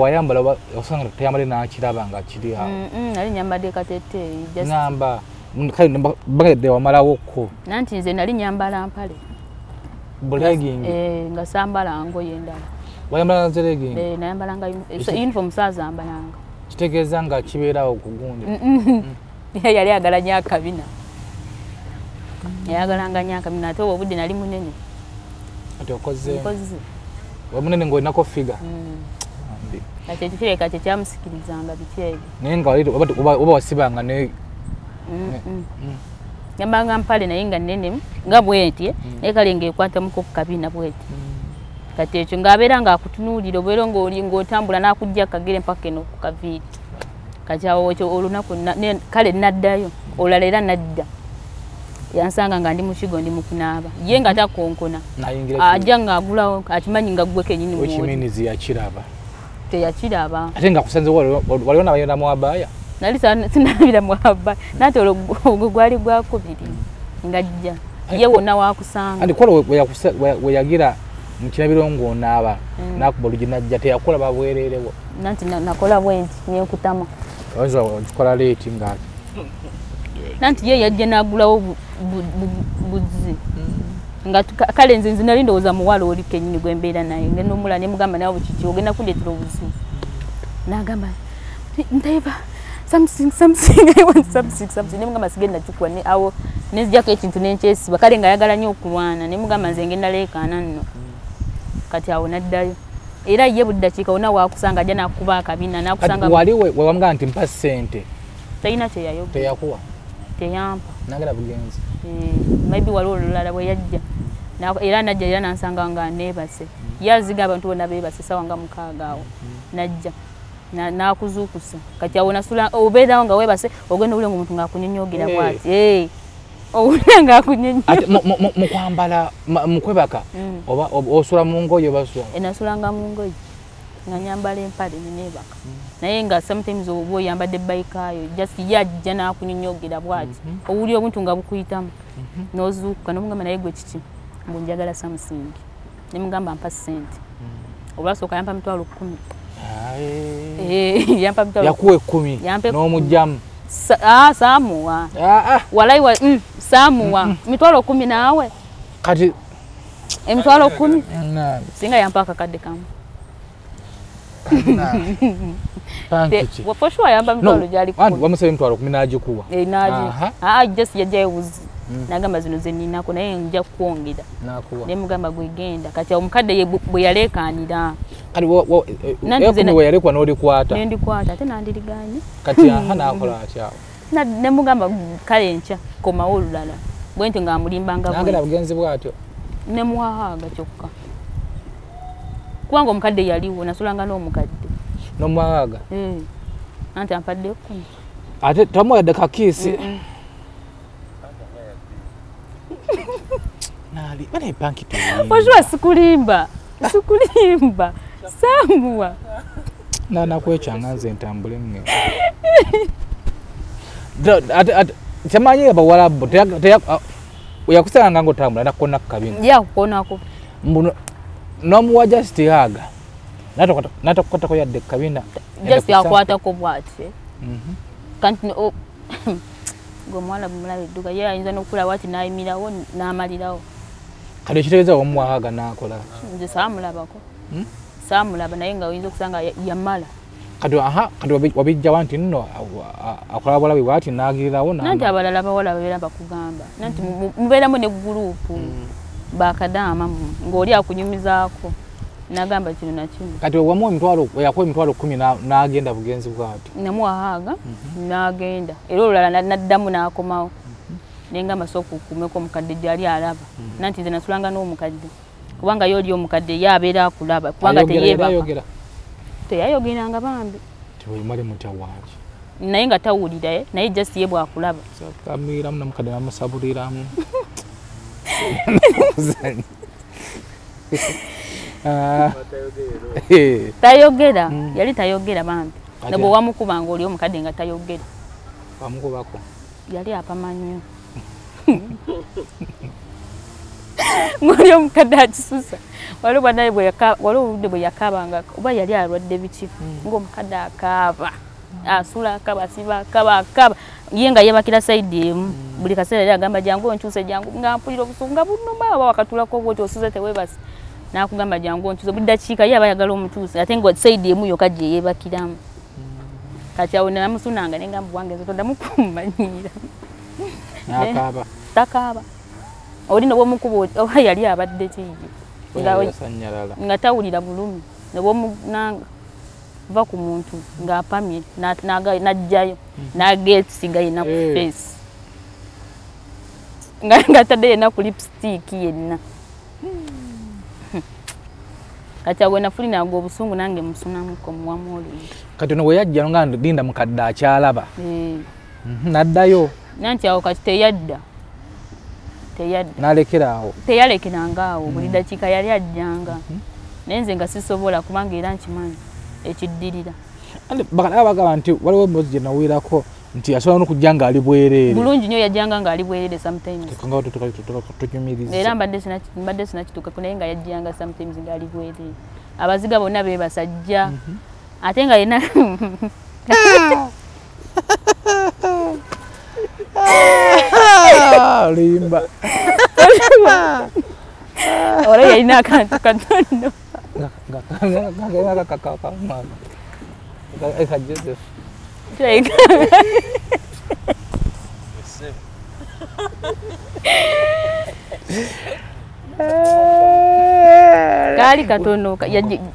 weyambala oba osanga teyambadde n'akiraba nga kiri awo. Nali nyambadde kateteeyi. Ngamba kale bagedde wamalawokko. Nanti nze nali nyambala mpale. Bulegging? Nga sambala ngoye endala. Wayambala ze legging? Nayambalanga uniform saazambalanga. Kitegeeza nga kibeerawo ku gundi. Yali ayagala nnyo akabina. Yayagalanga nnyo akabina ate obwo obudde nali munene. Ati okoze? Munene ng'olinako figure. Kati ekyo kirabika kye kyamusikirizanga biki ebyo. Naye nga oba wasibanga ne Nyambanga mpale naye nga nnene nga bweti naye kale ng'ekwatamuko ku kabina bweti. Kati ekyo ng'abeera ng'akutunuulira obeera ng'oli ng'otambula n'akujja akagere mpaka eno ku kaviiri. Kati awo ekyo olunaku kale naddayo olulala era nadda. Yansanga nga ndi mu kigo ndi mu kunaaba. Ye nga takonkona. Ajja ng'agulawo akimanyi nga ggwe kennyini mw'oli. Which means yakiraba. Teyakiraba. Ate nga kusanze waliwo n'abayonda mu abaya? Nali sinabira mu abaya. Nate olwo gwali gwakubiri ng'ajja. Ye wonna waakusanga. Anti kola we yagira mu kirabiro ng'onaaba n'akuba oluggi n'ajja teyakulaba bwereerewo. Nanti nakola bwe nti nenkutama. Oyinza okikola leeti nga Nanti ye yajja n'agulawo buzzi. Nga kale nze nali ndowooza muwala oli kennyini gwe mbeera naye. Ngenda omulala ne mugamba nawe kiki ogenda kundeetera obuzibu. N'agamba Ntaiba something something I want something something. Ne mugamba sigenda kikuwa ne awo nenzijako ekintu nenkyesiba kale ng'ayagala nnyo okulwana ne mugamba nze ngenda leekaana nno. Kati awo n'addayo. Era ye buli ddakiika wonna waakusanga ajja n'akuba akabina n'akusanga. Wali wewamugamba nti mpa ssente. Talina kye yayogera. Teyakuwa. Teyampa. Nagenda bugenzi. Maybe waliwo olulala bwe yajja. Era najja era n'ansanga nga neebase. Ye aziga abantu bonna beebase ssaawa nga 6 awo. Najja. N'akuzuukusa. Kati awo nasula obeerawo nga weebase ogenda owulira ng'omuntu ng'akunyonyoogera bw'ati. Owulira ng'akunyonyoogera. Ate mu kwambala mu kwebaka oba osula mu ngoye oba osula? Nasulanga mu ngoye. Nga nyambala empale neneebaka. Naye nga sometimes oba oyambadde bayikaayo just yajja n'akunyonyogera bw'ati. Owulira obuntu nga bukuyitamu. N'ozuukuka n'omugamba naye gwe kiki? Mbu njagala something. Ne mugamba mpa ssente. Olwasooka yampa 100,000. Yampa 100,000. Yakuwa 10 n'omugyamu. Saamuwa. Walai saamuwa. 10,000 naawe. Kati 10,000. Singa yampa akakadde kamu. For sure yamba 100,000 gyali kumi. Wamusaba 10,000 n'agikuwa. Naagi. Just yajjayo buzi. Nagamba zino ze nninako naye nja kukwongera. Nakuwa. Ne mugamba gwe genda. Kati omukadde ye bwe yaleekaanira. Kati bwe yalekwa n'olikwata. Ne ndikwata ate nandiriganye. Kati aha n'akola atya awo? Ne mugamba kale enkya komawo olulala. Bwe ntyo ng'amulimbanga bwe. Nagenda bugenzi bw'atyo. Ne muwahaaga kyokka. Kubanga omukadde yaliwo nasulanga n'omukadde. N'omuwahaaga? Anti ampadde 10. Ate tamuwadde kakiisi. Nali bana epanki tulimba. Ojua sikulimba. Sikulimba. Samuwa. Na nakwechanga nze ntambule mwe. Temanyi abawalabu yakusanga ng'otambula nakona ku kabina. Yakukonako. Mbu n'omuwa just haga. N'atakukwatako yadde ku kabina. Just yakwatako bw'ati. Kanti ng'omuwala bumulaba edduka ye ayinza n'okulaba ati n'ayimirawo n'amalirawo. Kati ekitegeeza omuwa haga n'akola. Nze saamulabako. Saamulaba naye nga oyinza okusanga yamala. Kati aha kati wabijjawa nti nno akola bulabi bw'ati n'agirirawo. Nanti abalala abawala babeera bakugamba. Nanti mubeeramu ne guruupu bakadaama ng'oli akunyumizaako n'agamba kino na kino. Kati wamuwa emitwalo yakuwa 10,000 n'agenda bugenzi bw'ati. Namuwa haga n'agenda era olulala n'addamu n'akomawo. Ne ngamba sooka okuumeko omukadde gy'ali alaba. Nanti nze nasulanga n'omukadde kubanga ye oli omukadde ye abeera akulaba kubanga teyeebaka. Teyayogeranga bambi. Tewali mutya wangi. Naye nga tawulira naye just ye bw'akulaba. Kamiramu n'omukadde namusabuliramu. Tayogera, yali tayogera bambi. Ne bwe wamukubanga oli omukadde nga tayogera. Wamukubako? Yali apama nnyo. Ng'oli omukadde akisusa. Waliwo naye waliwo obudde bwe yakaabanga oba yali alwadde biki ng'omukadde akaaba. Asula akaaba, asiba akaaba, akaaba. Ye nga yeebakira sayidi emu. Buli kaseera yali agamba jangu onkyuse jangu nga mpulira obusungu nga bunnuma oba wakatuulako bw'oti osuze teweebase. N'akugamba jangu onkyuse buli ddakiika ye aba ayagala omukyuse ate nga sayidi emu yokka gye yeebakiramu. Kati awo namusunanga ne ngamba wange nze toddamu kummanyiira. N'akaaba? Takaaba. Oli ne bw'omukuba oba yali abadde ki nga tawulira bulumi ne bw'omunanga va ku muntu ng'apamye n'aggyayo n'ageesiga yenna ku face nga atadde yenna ku lipstick yenna. Kati awo nafulinanga obusungu nange musunamuko muwamu oluyi. Kati ono bwe yajja nga linda mukadde akyalaba. N'addayo. Nanti awo kati teyadda. Teyadda. N'alekera awo. Teyalekeranga awo buli ddakiika yali ajjanga. Naye nze nga sisobola kubanga era nkimanyi ekiddirira. Bakadde bagamba nti waliwo emboozi gye nawulirako nti asobola n'okujja ng'ali bwereere. Bulungi nnyo yajjanga ng'ali bwereere sometimes. Tunyumirize. Era mbadde sinakituukako naye nga yajjanga sometimes ng'ali bwereere. Abaziga bonna beebasajja. Ate nga yenna Limba. Olwo yalina akantu katono. Joseph. Kaali katono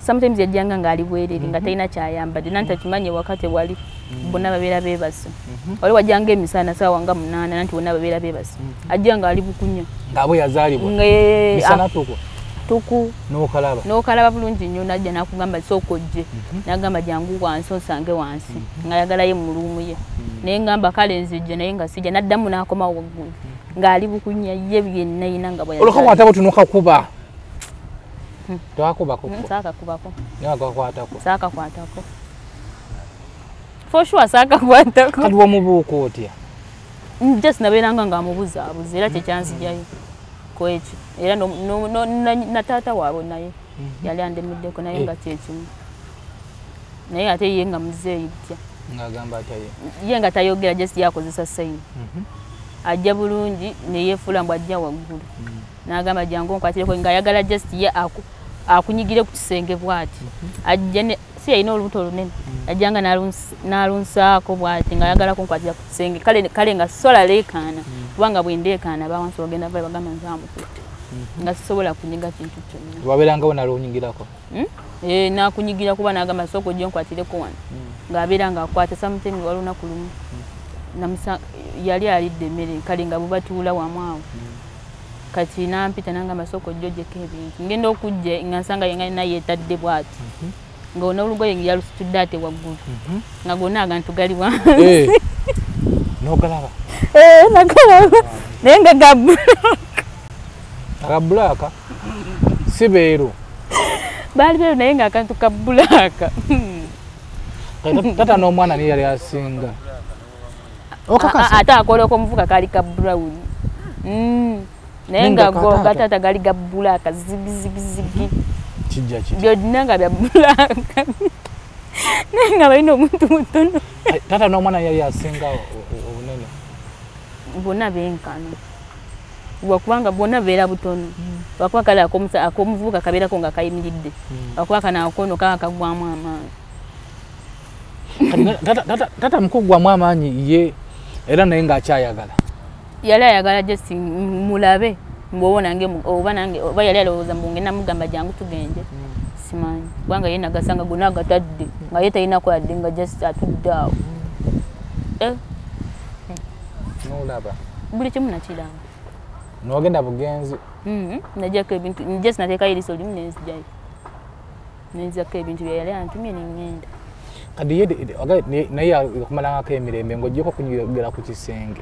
sometimes yajjanga ng'ali bwereere nga talina kyayambadde nanti akimanye wakati wali bonna babeera beebase. Wali wajjanga emisana ssaawa nga 8 nanti bonna babeera beebase. Ajja ng'ali bukunya. Nga bwe yazaalibwa. Misana tuku. Tuku. N'okalaba. N'okalaba bulungi nnyo n'ajja n'akugamba sooka ojje. N'agamba jangu wansi osange wansi. Ng'ayagala ye mu luumu ye. Naye ngamba kale nzijja naye nga sijja n'addamu n'akomawo waggulu. Ng'ali bukunya ye yenna yenna nga bwe Olwo kakwata bw'oti n'okakuba. Twakubako. Saakakubako. Naye akakwatako. Saakakwatako. For sure saakakwatako. Kati wamubuuka otya? Just nabeeranga nga amubuzaabuza era kyekyanzijayo ku ekyo. Era na taata waabwe naye yali andemeddeko naye nga kyekimu. Naye ate ye nga muzeeyi butya. Ng'agamba atya ye? Ye nga tayogera just yakozesa sign. Ajja bulungi ne yeefuula mbu ajja waggulu. N'agamba jangu onkwatireko ng'ayagala just ye akunyigire ku kisenge bw'ati. Ajja ne si yalina olubuto olunene. Ajjanga n'alunsaako bw'ati ng'ayagala kunkwatira ku kisenge. Kale nga sola leekaana kubanga bwe ndeekaana abawansi bagenda vayo bagamba nze amukutte. Nga sisobola kunyiga kintu kyonna. Wabeerangawo n'alunyigirako? N'akunyigira kuba n'agamba sooka ojje nkwatireko wano. Ng'abeera ng'akwata sometimes waliwo olunaku lumu. Yali alidde emmere kale nga bubatuula wamu awo. Kati n'ampita n'angamba sooka ojje oggyeko ebintu. Ngenda okujja nga nsanga ye nga naye yeetadde bw'ati. Nga n'olugoye yalusitudde ate waggulu. Nga gonna agantu gali wansi. N'ogalaba? Nagalaba. Naye nga ga bbulaaka. Aga bbulaaka? Si beeru? Baali beeru naye nga akantu ka bbulaaka. Taata n'omwana niye yali asinga. Ate akola omuvuka kaali ka brown. Naye nga go gataata gali ga bbulaaka zigizigizigi. Kijja kitya? Byonna nga bya bbulaaka. Naye nga balina omuntu mutono. Taata n'omwana yali asinga obunene? Bonna benkana. Lwakubanga bonna beera butono. Lwakuba kale ak'omuvubuka kabeerako nga kayimiridde. Lwakuba kano akono kaba kaggwamu amaanyi. Taata mukuggwamu amaanyi ye era naye ng'akyayagala. Yali ayagala just mulabe mbu nange oba nange oba yali alowooza mbu ngenda mugamba jangu tugende. Simanyi kubanga ye nagasanga gonna agatadde nga ye talinako yadde nga just atudde awo. N'olaba? Buli kimu nakiraba. N'ogenda bugenzi? Najjako ebintu just nateekayo eriiso limu ne nzijayo. Ne nzijako ebintu bye yali antumye ne ŋŋenda. Kati ye naye akumalangako emirembe ng'oggyeko okunyigira ku kisenge.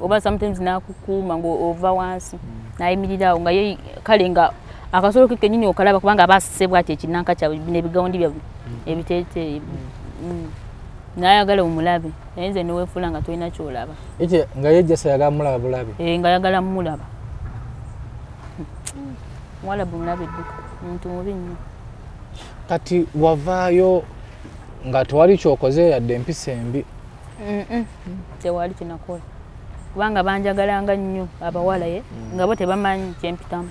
Oba sometimes n'akukuuma ng'ova wansi n'ayimirira awo nga ye kale nga akasolo ke kennyini okalaba kubanga aba asise bw'ati ekinanka kyabwe bino ebigawundi byabwe ebiteeteeyi. N'ayagala omulabe naye nze ne weefuula nga tolina ky'olaba. Nga ye just ayagala mulaba bulabi? Nga ayagala mmulaba. Muwala bwe mulabe dduka muntu mubi nnyo. Kati wavaayo nga tewali ky'okoze yadde empisa embi? Tewali kyenakola kubanga banjagalanga nnyo abawala ye nga bo tebamanyi kyempitamu.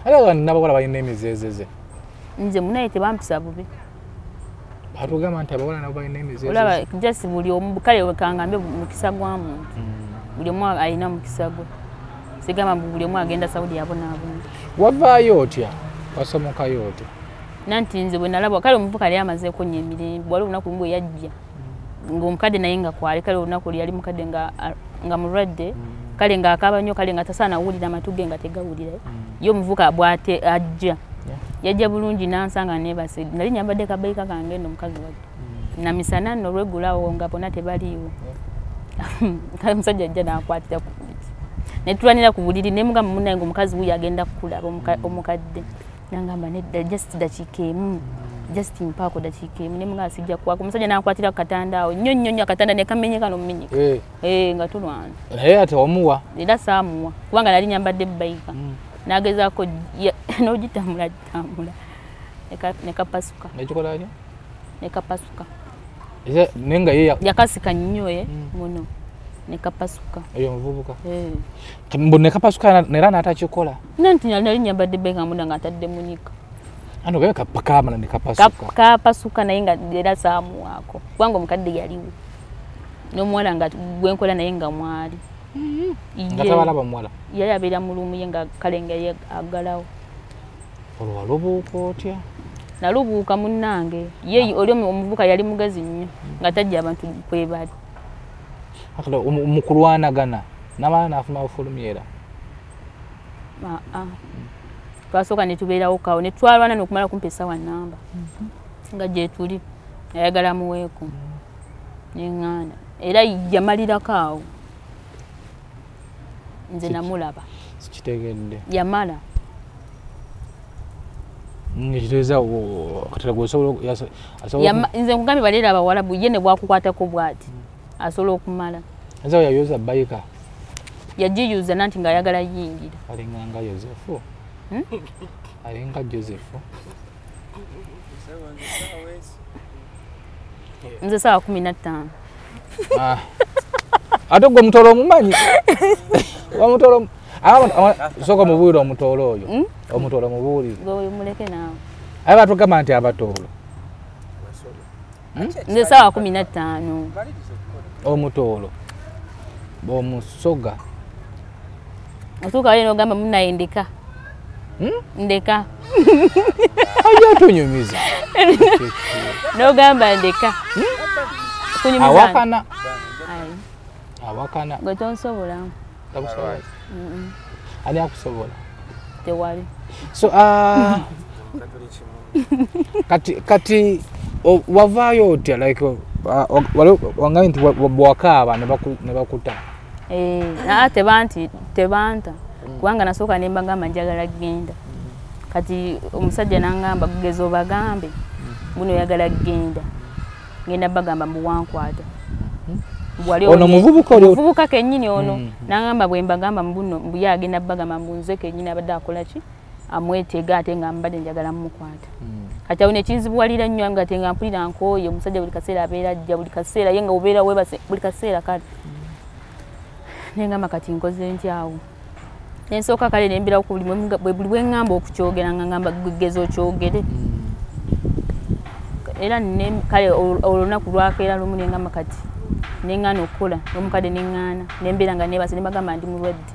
Ate n'abawala balina emizeezeze. Nze munaye tebampisa bubi. Batugamba nti abawala nabo balina emizeezeze. Olaba just buli omu kale kangambe mukisa gwa muntu. Buli omu alina mukisa gwe. Sigamba mbu buli omu agenda Saudi abonaabona. Wavaayo otya? Wasomokayo otya? Nanti nze bwe nalaba kale omuvuka yali amazeeko nnyo emirembe waliwo olunaku lumu bwe yajja ng'omukadde naye nga kwali kale olunaku lwe yali mukadde nga mulwadde kale ng'akaaba nnyo kale nga tasaana wulira amatu ge nga tegawulira. Ye omuvuka bw'ate ajja yajja bulungi n'ansanga neebase nali nyambadde kabayika kange nno mukazi wattu. Namisana nno olweggulo awo nga bonna tebaliiwo. Kale omusajja ajja n'akwatira ku buliri. Ne tulwanira ku buliri ne mugamba munnange omukazi wuuyo agenda kukulaba omukadde. Nangamba nedda just dakiika emu. Just mpaako dakiika emu ne mugamba sijja kuwaako. Omusajja n'ankwatira ku katanda awo nnyo nnyo nnyo akatanda ne kamenyeka n'omumenyeka. Nga tulwana. Naye ate wamuwa? Era saamuwa kubanga nali nyambadde bbayika. N'agezaako n'ogitambula gitambula ne kapasuka. Nekikola atya? Ne kapasuka. Naye nga ye yakasika nnyo muno ne kapasuka. Eyo omuvubuka? Mbu ne kapasuka era n'atakikola? Nanti nali nyambadde bbayika munda nga ntadde munyika. Ano gaye kaamala ne kapasuka. Kapasuka naye nga era saamuwaako kubanga omukadde yaliwo. N'omuwala nga gwe nkola naye nga mwali. Nga tabalaba muwala? Yali abeera mu luumu ye nga kale nga ye aggalawo. Olwo walubuuka otya? Nalubuuka munnange. Ye oli omuvubuka yali mugezi nnyo nga tajja abantu kwe bali. Mu kulwanagana n'amala n'afuna bufulumi era? Twasooka ne tubeerawo kawo ne twalwana n'okumala kumpi essaawa nnamba nga gye tuli ayagala muweeko ne ŋŋaana era yamalirako awo. Nze namulaba. Sikitegedde. Yamala. Ngiteeza katera gwosobola asobola nze nkugambye baleera abawalabu ye ne bwakukwatako bw'ati asobola okumala. Nze yayoza bayika. Yagiyuza nanti ng'ayagala yingira. Alinganga Yosefu. Alinga Josefu. Nze sawa 15. Ah. Ate gwe omutolo omumanyi? Omutolo sooka mubuulire omutolo oyo. Omutolo mubuulire. Gwe muleke naawe. Aye batugamba nti abatoolo. Nze sawa 15. Omutolo. Omusoga. Otuuka wali n'ogamba munnaye ndeka. Ndeka. Ajja atunyumiza. N'ogamba ndeka. Kunyumiza. Awakana. Awakana. Gwe tonsobola. Takusobola. Ani akusobola? Tewali. So kati wavaayo otya like wangaye nti bwakaaba ne bakuta. Tebanta kubanga nasooka ne mbagamba njagala kugenda. Kati omusajja n'angamba kugeza obagambe buno oyagala kugenda. Ngenda bagamba mbu wankwata. Ono muvubuka oli muvubuka kennyini ono n'angamba bwe mbagamba mbuno mbu ye agenda bagamba mbu nze kennyini abadde akola ki amwetega ate nga mbadde njagala mmukwata. Kati awo ne kinzibuwalira nnyo nga ate nga mpulira nkooye omusajja buli kaseera abeera ajja buli kaseera ye nga obeera weebase buli kaseera kale. Nengamba kati nkoze ntya awo. Nensooka kale ne mbirawo ku buli bwe ŋŋamba okukyogera nga ŋŋamba geza okyogere. Era kale olunaku lwakeera lumu ne ŋŋamba kati ne ŋŋaana okukola n'omukadde ne ŋŋaana ne mbeera nga neebase ne mbagamba ndi mulwadde.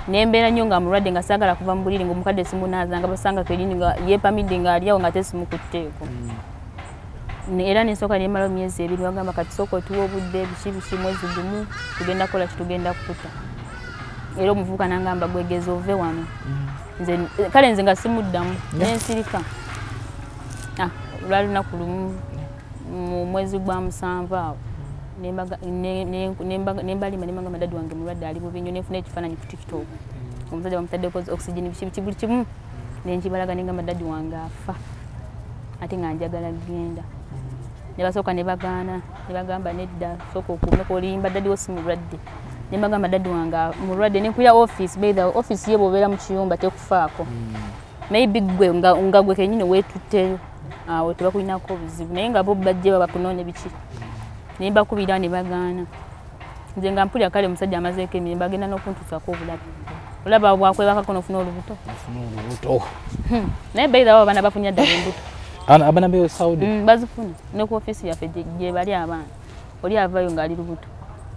Ne mbeera nnyo nga mulwadde nga saagala kuva mu buliri ng'omukadde simunaaza nga basanga kennyini nga yeepamidde ng'ali awo nga tesimukutteeko. Era nensooka ne mmalawo emyezi ebiri bagamba kati sooka otuwe obudde biki biki mwezi gumu tugenda kukola ki tugenda kukuta. Era omuvubuka n'angamba gwegeza ove wano. Nze kale nze nga simuddamu ne nsirika. Lwali lunaku lumu mu mwezi gwa 7 awo nembalima nemagamba dadi wange mulwadde ali bubi nnyo nenfuna ekifaananyi ku TikTok. Omusajja bamutaddeko oxygen biki biki buli kimu nenkibalaga nengamba dadi wange afa ate nga njagala kugenda. Ne basooka ne bagaana ne bagamba nedda sooka okuumeko olimba dadi wo si mulwadde. Ne mbagamba dadi wange mulwadde ne nkulira office by the office ye bw'obeera mu kiyumba tekufaako. Maybe gwe nga gwe kennyini weetutteyo awo tebakulinako obuzibu naye nga bo bajje babakunoone biki. Ne mbakubira ne bagaana. Nze nga mpulira kale omusajja amazeeko emirembe agenda n'okuntuusaako obulabe. Olaba bwakwebakako n'ofuna olubuto. Ofuna olubuto. Naye by the way abaana bafunye ddala embuto. Abaana be Saudi? Bazifuna. Ne ku ofiisi yaffe gye bali abaana. Oli avaayo ng'ali lubuto.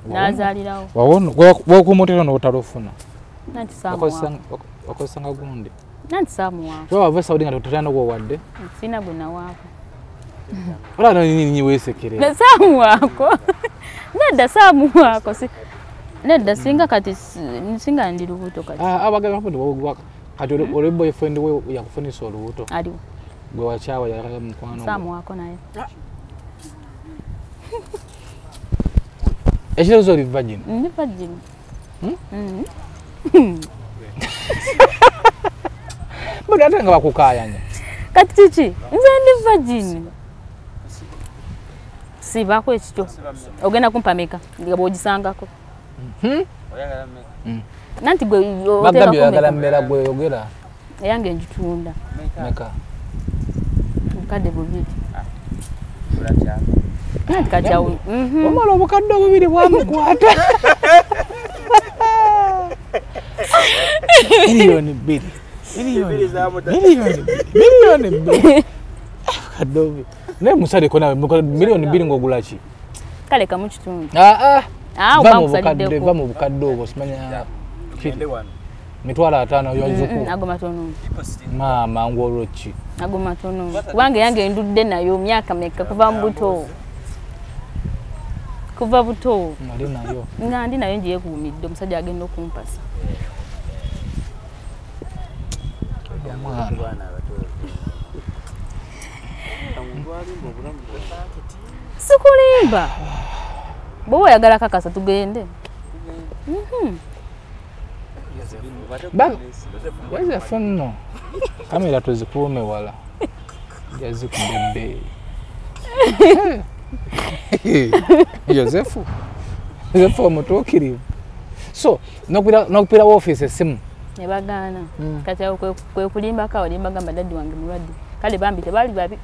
N'azaalirawo. Wawona bw'okumutera n'otalufuna. Nanti saamuwaako. Wakozesanga gundi. Nanti saamuwaako. Ky'oba wava Saudi nga totera n'ogwowadde? Sirina gwe nawaako. Olaba nini weesekerera. Saamuwaako. Nedda saamuwaako. Nedda singa kati singa ndi lubuto kati. Abagamba nti kati oli boyfriend we yakufunisa olubuto. Aliwo. Gwe wakyawa yalala mukwano. Saamuwaako naye. Ekirowoozo oli virgin? Ndi virgin. Bano ate nga bakukaayanya. Kati kiki? Nze ndi virgin. Sibako ekityo. Ogenda kumpa meka nga bw'ogisangako. Nanti gwe bagambye oyagala mmera gwe oyogera. Eyange ngitunda. Meka? Obukadde 2. Nanti kati awo. Omala obukadde 2 bwamukwata. Miliyoni 2. Miliyoni 2. Obukadde 2. Naye musaleko nawe miliyoni 2 ng'ogula ki? Kale kamu kitundu. Va mu bukadde obwo simanya 500,000 yazuku. Ago matono. Maama ng'olwo ki? Ago matono. Kubanga yange ndudde nayo myaka meka kuva mu buto. Kuva buto. Nali nayo. Nga ndi nayo ngyekuumidde omusajja agenda okumpasa. Sikulimba. Bw'oba oyagala kakasa tugende. Yosefu nno kamera tuzikuume wala jazikubebe. Yosefu omutuukirivu. So n'okupira woofiisi essimu ne bagaana. Kati awo kwe kulimbako awo ne mbagamba daddi wange mulwadde. Kale bambi tebaali babi.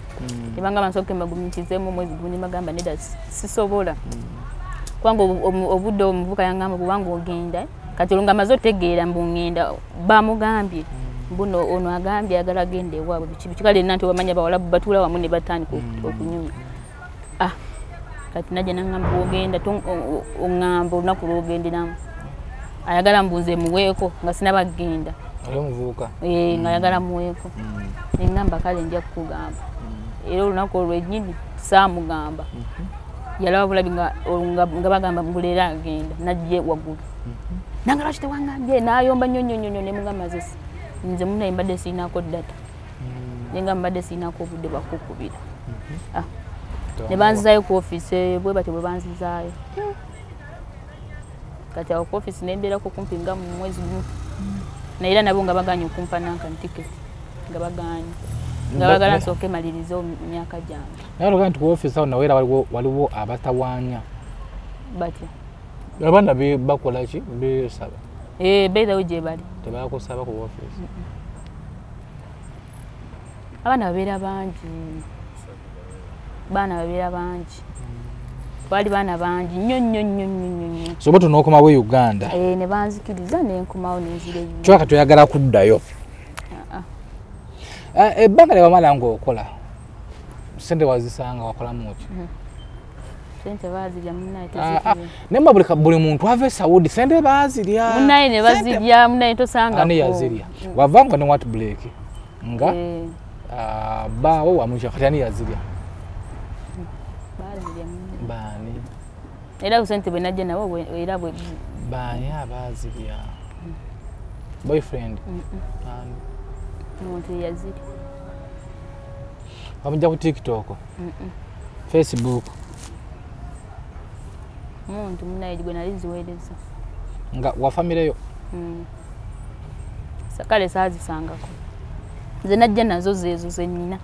Ne bangamba nsooke mbagumiikirizeemu omwezi gumu ne mbagamba nedda sisobola. Kubanga obudde omuvubuka yangamba kubanga ogenda. Kati olwo nga maze otegeera mbu ngenda bamugambye mbu ono agambye ayagala agenda ewaabwe biki biki. Kale nna nti obamanya Abawalabu batuula wamu ne batandika okunyumya. Kati najja nangamba bw'ogenda oŋŋamba olunaku lw'ogenderamu. Ayagala mbu nze muweeko nga sinaba kugenda. Oli omuvubuka? Nga ayagala muweeko. Ne ŋŋamba kale nja kukugamba. Era olunaku olwo lwennyini saamugamba. Yalaba bulabi nga bagamba mbu leero agenda najja waggulu. Nanga lwaki tewangambye n'ayomba nnyo nnyo nnyo ne mugamba nze munnaye mbadde sirinaako data. Ne ngamba mbadde sirinaako obudde bwa kukubira. Ne banzizaayo ku ofiisi bwe batyo bwe banzizaayo. Kati awo ku ofiisi ne mbeerako kumpi nga mu mwezi gumu. Naye era nabo nga bagaanye okumpa nanka tiketi nga bagaanye. Nga baagala nsooke malirize emyaka gyange. Naye olwokuba nti ku ofiisi awo nawe era waliwo abatawaanya. Batya? Abaana bakola ki? Beesaba. Beerawo gye bali. Tebakusaba ku ofiisi? Abaana babeera bangi. Baana babeera bangi. Baali baana bangi nnyo nnyo nnyo nnyo nnyo. So bwe tunookomawo e Uganda. Ne banzikiriza ne nkomawo ne nzira e Uganda. Kyokka toyagala kuddayo. Ebbanga lye wamala ng'okola ssente wazisanga wakolamu ki? Sente baazirya munnaye tezirya. Naye buli muntu ava e Saudi sente baazirya. Munnaye ne bazirya munnaye tosangako. Ani yazirya? Wavanga ne what break nga bbaawo wamukya kati ani yazirya? Baazirya munnaye. Baani? Era sente bwe najja nabo era bwe baani abaazirya? Boyfriend? Ani? Omuntu yazirya. Wamujja ku TikTok? Facebook? Muntu munnaye gwe nali ziweereza. Nga wa famire yo? Kale saazisangako. Nze najja nazo zeezo ze nnina.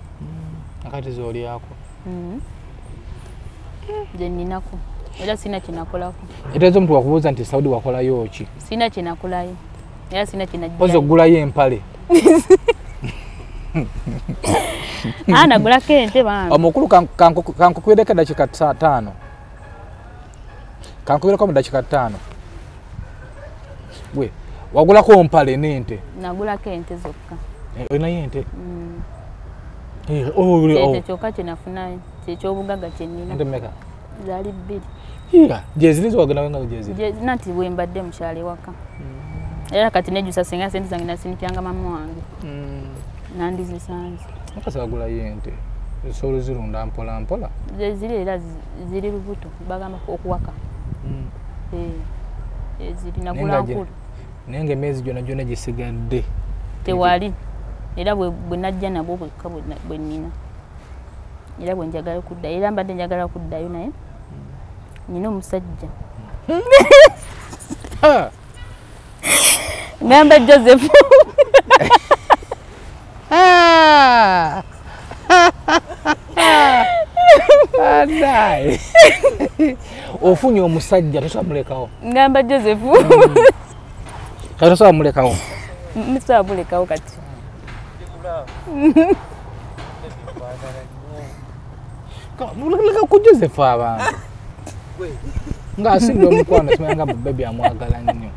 Akati z'olyako? Ze nninako. Era sirina kye nakolako. Era omuntu wakubuuza nti Saudi wakolayo ki? Sirina kye nakolayo. Era sirina kye najjayo. Oza okugulayo empale? Nagulako ente bambi. Omukulu kankukubireko eddakiika 5. Kankubireko mu ddakiika 5. Gwe wagulako mpale n'ente? Nagulako ente zokka. Olinayo ente? Ente kyokka kye nafunayo kyekyobugagga kye nnina. Ente mmeka? Zaali 2. Gyeziri zowagendawo nga gyeziri? Nanti bwe mbadde mu kyalo ewaka. Era kati nejjusa singa ssente zange nasindikiranga maama wange. Nandizisanze. Mukasa wagulayo ente osobola ozirunda mpola mpola? Ziri era ziri lubuto bagamba okuwaka. Ziri nagula nkulu. Naye ng'emyezi gyonna gyonna gisigadde. Tewali. Era bwe najja nabwo bwekka bwe nnina. Era bwe njagala kuddayo. Era mbadde njagala kuddayo naye nnina omusajja. Ngamba Joseph. Ofunye omusajja tosobola mulekawo. Ngamba Joseph. Kati tosobola mulekawo. Nsobola mulekawo kati. Muleka ku Joseph abantu. Nga asinga omukwano simanya nga baby amwagala nnyo.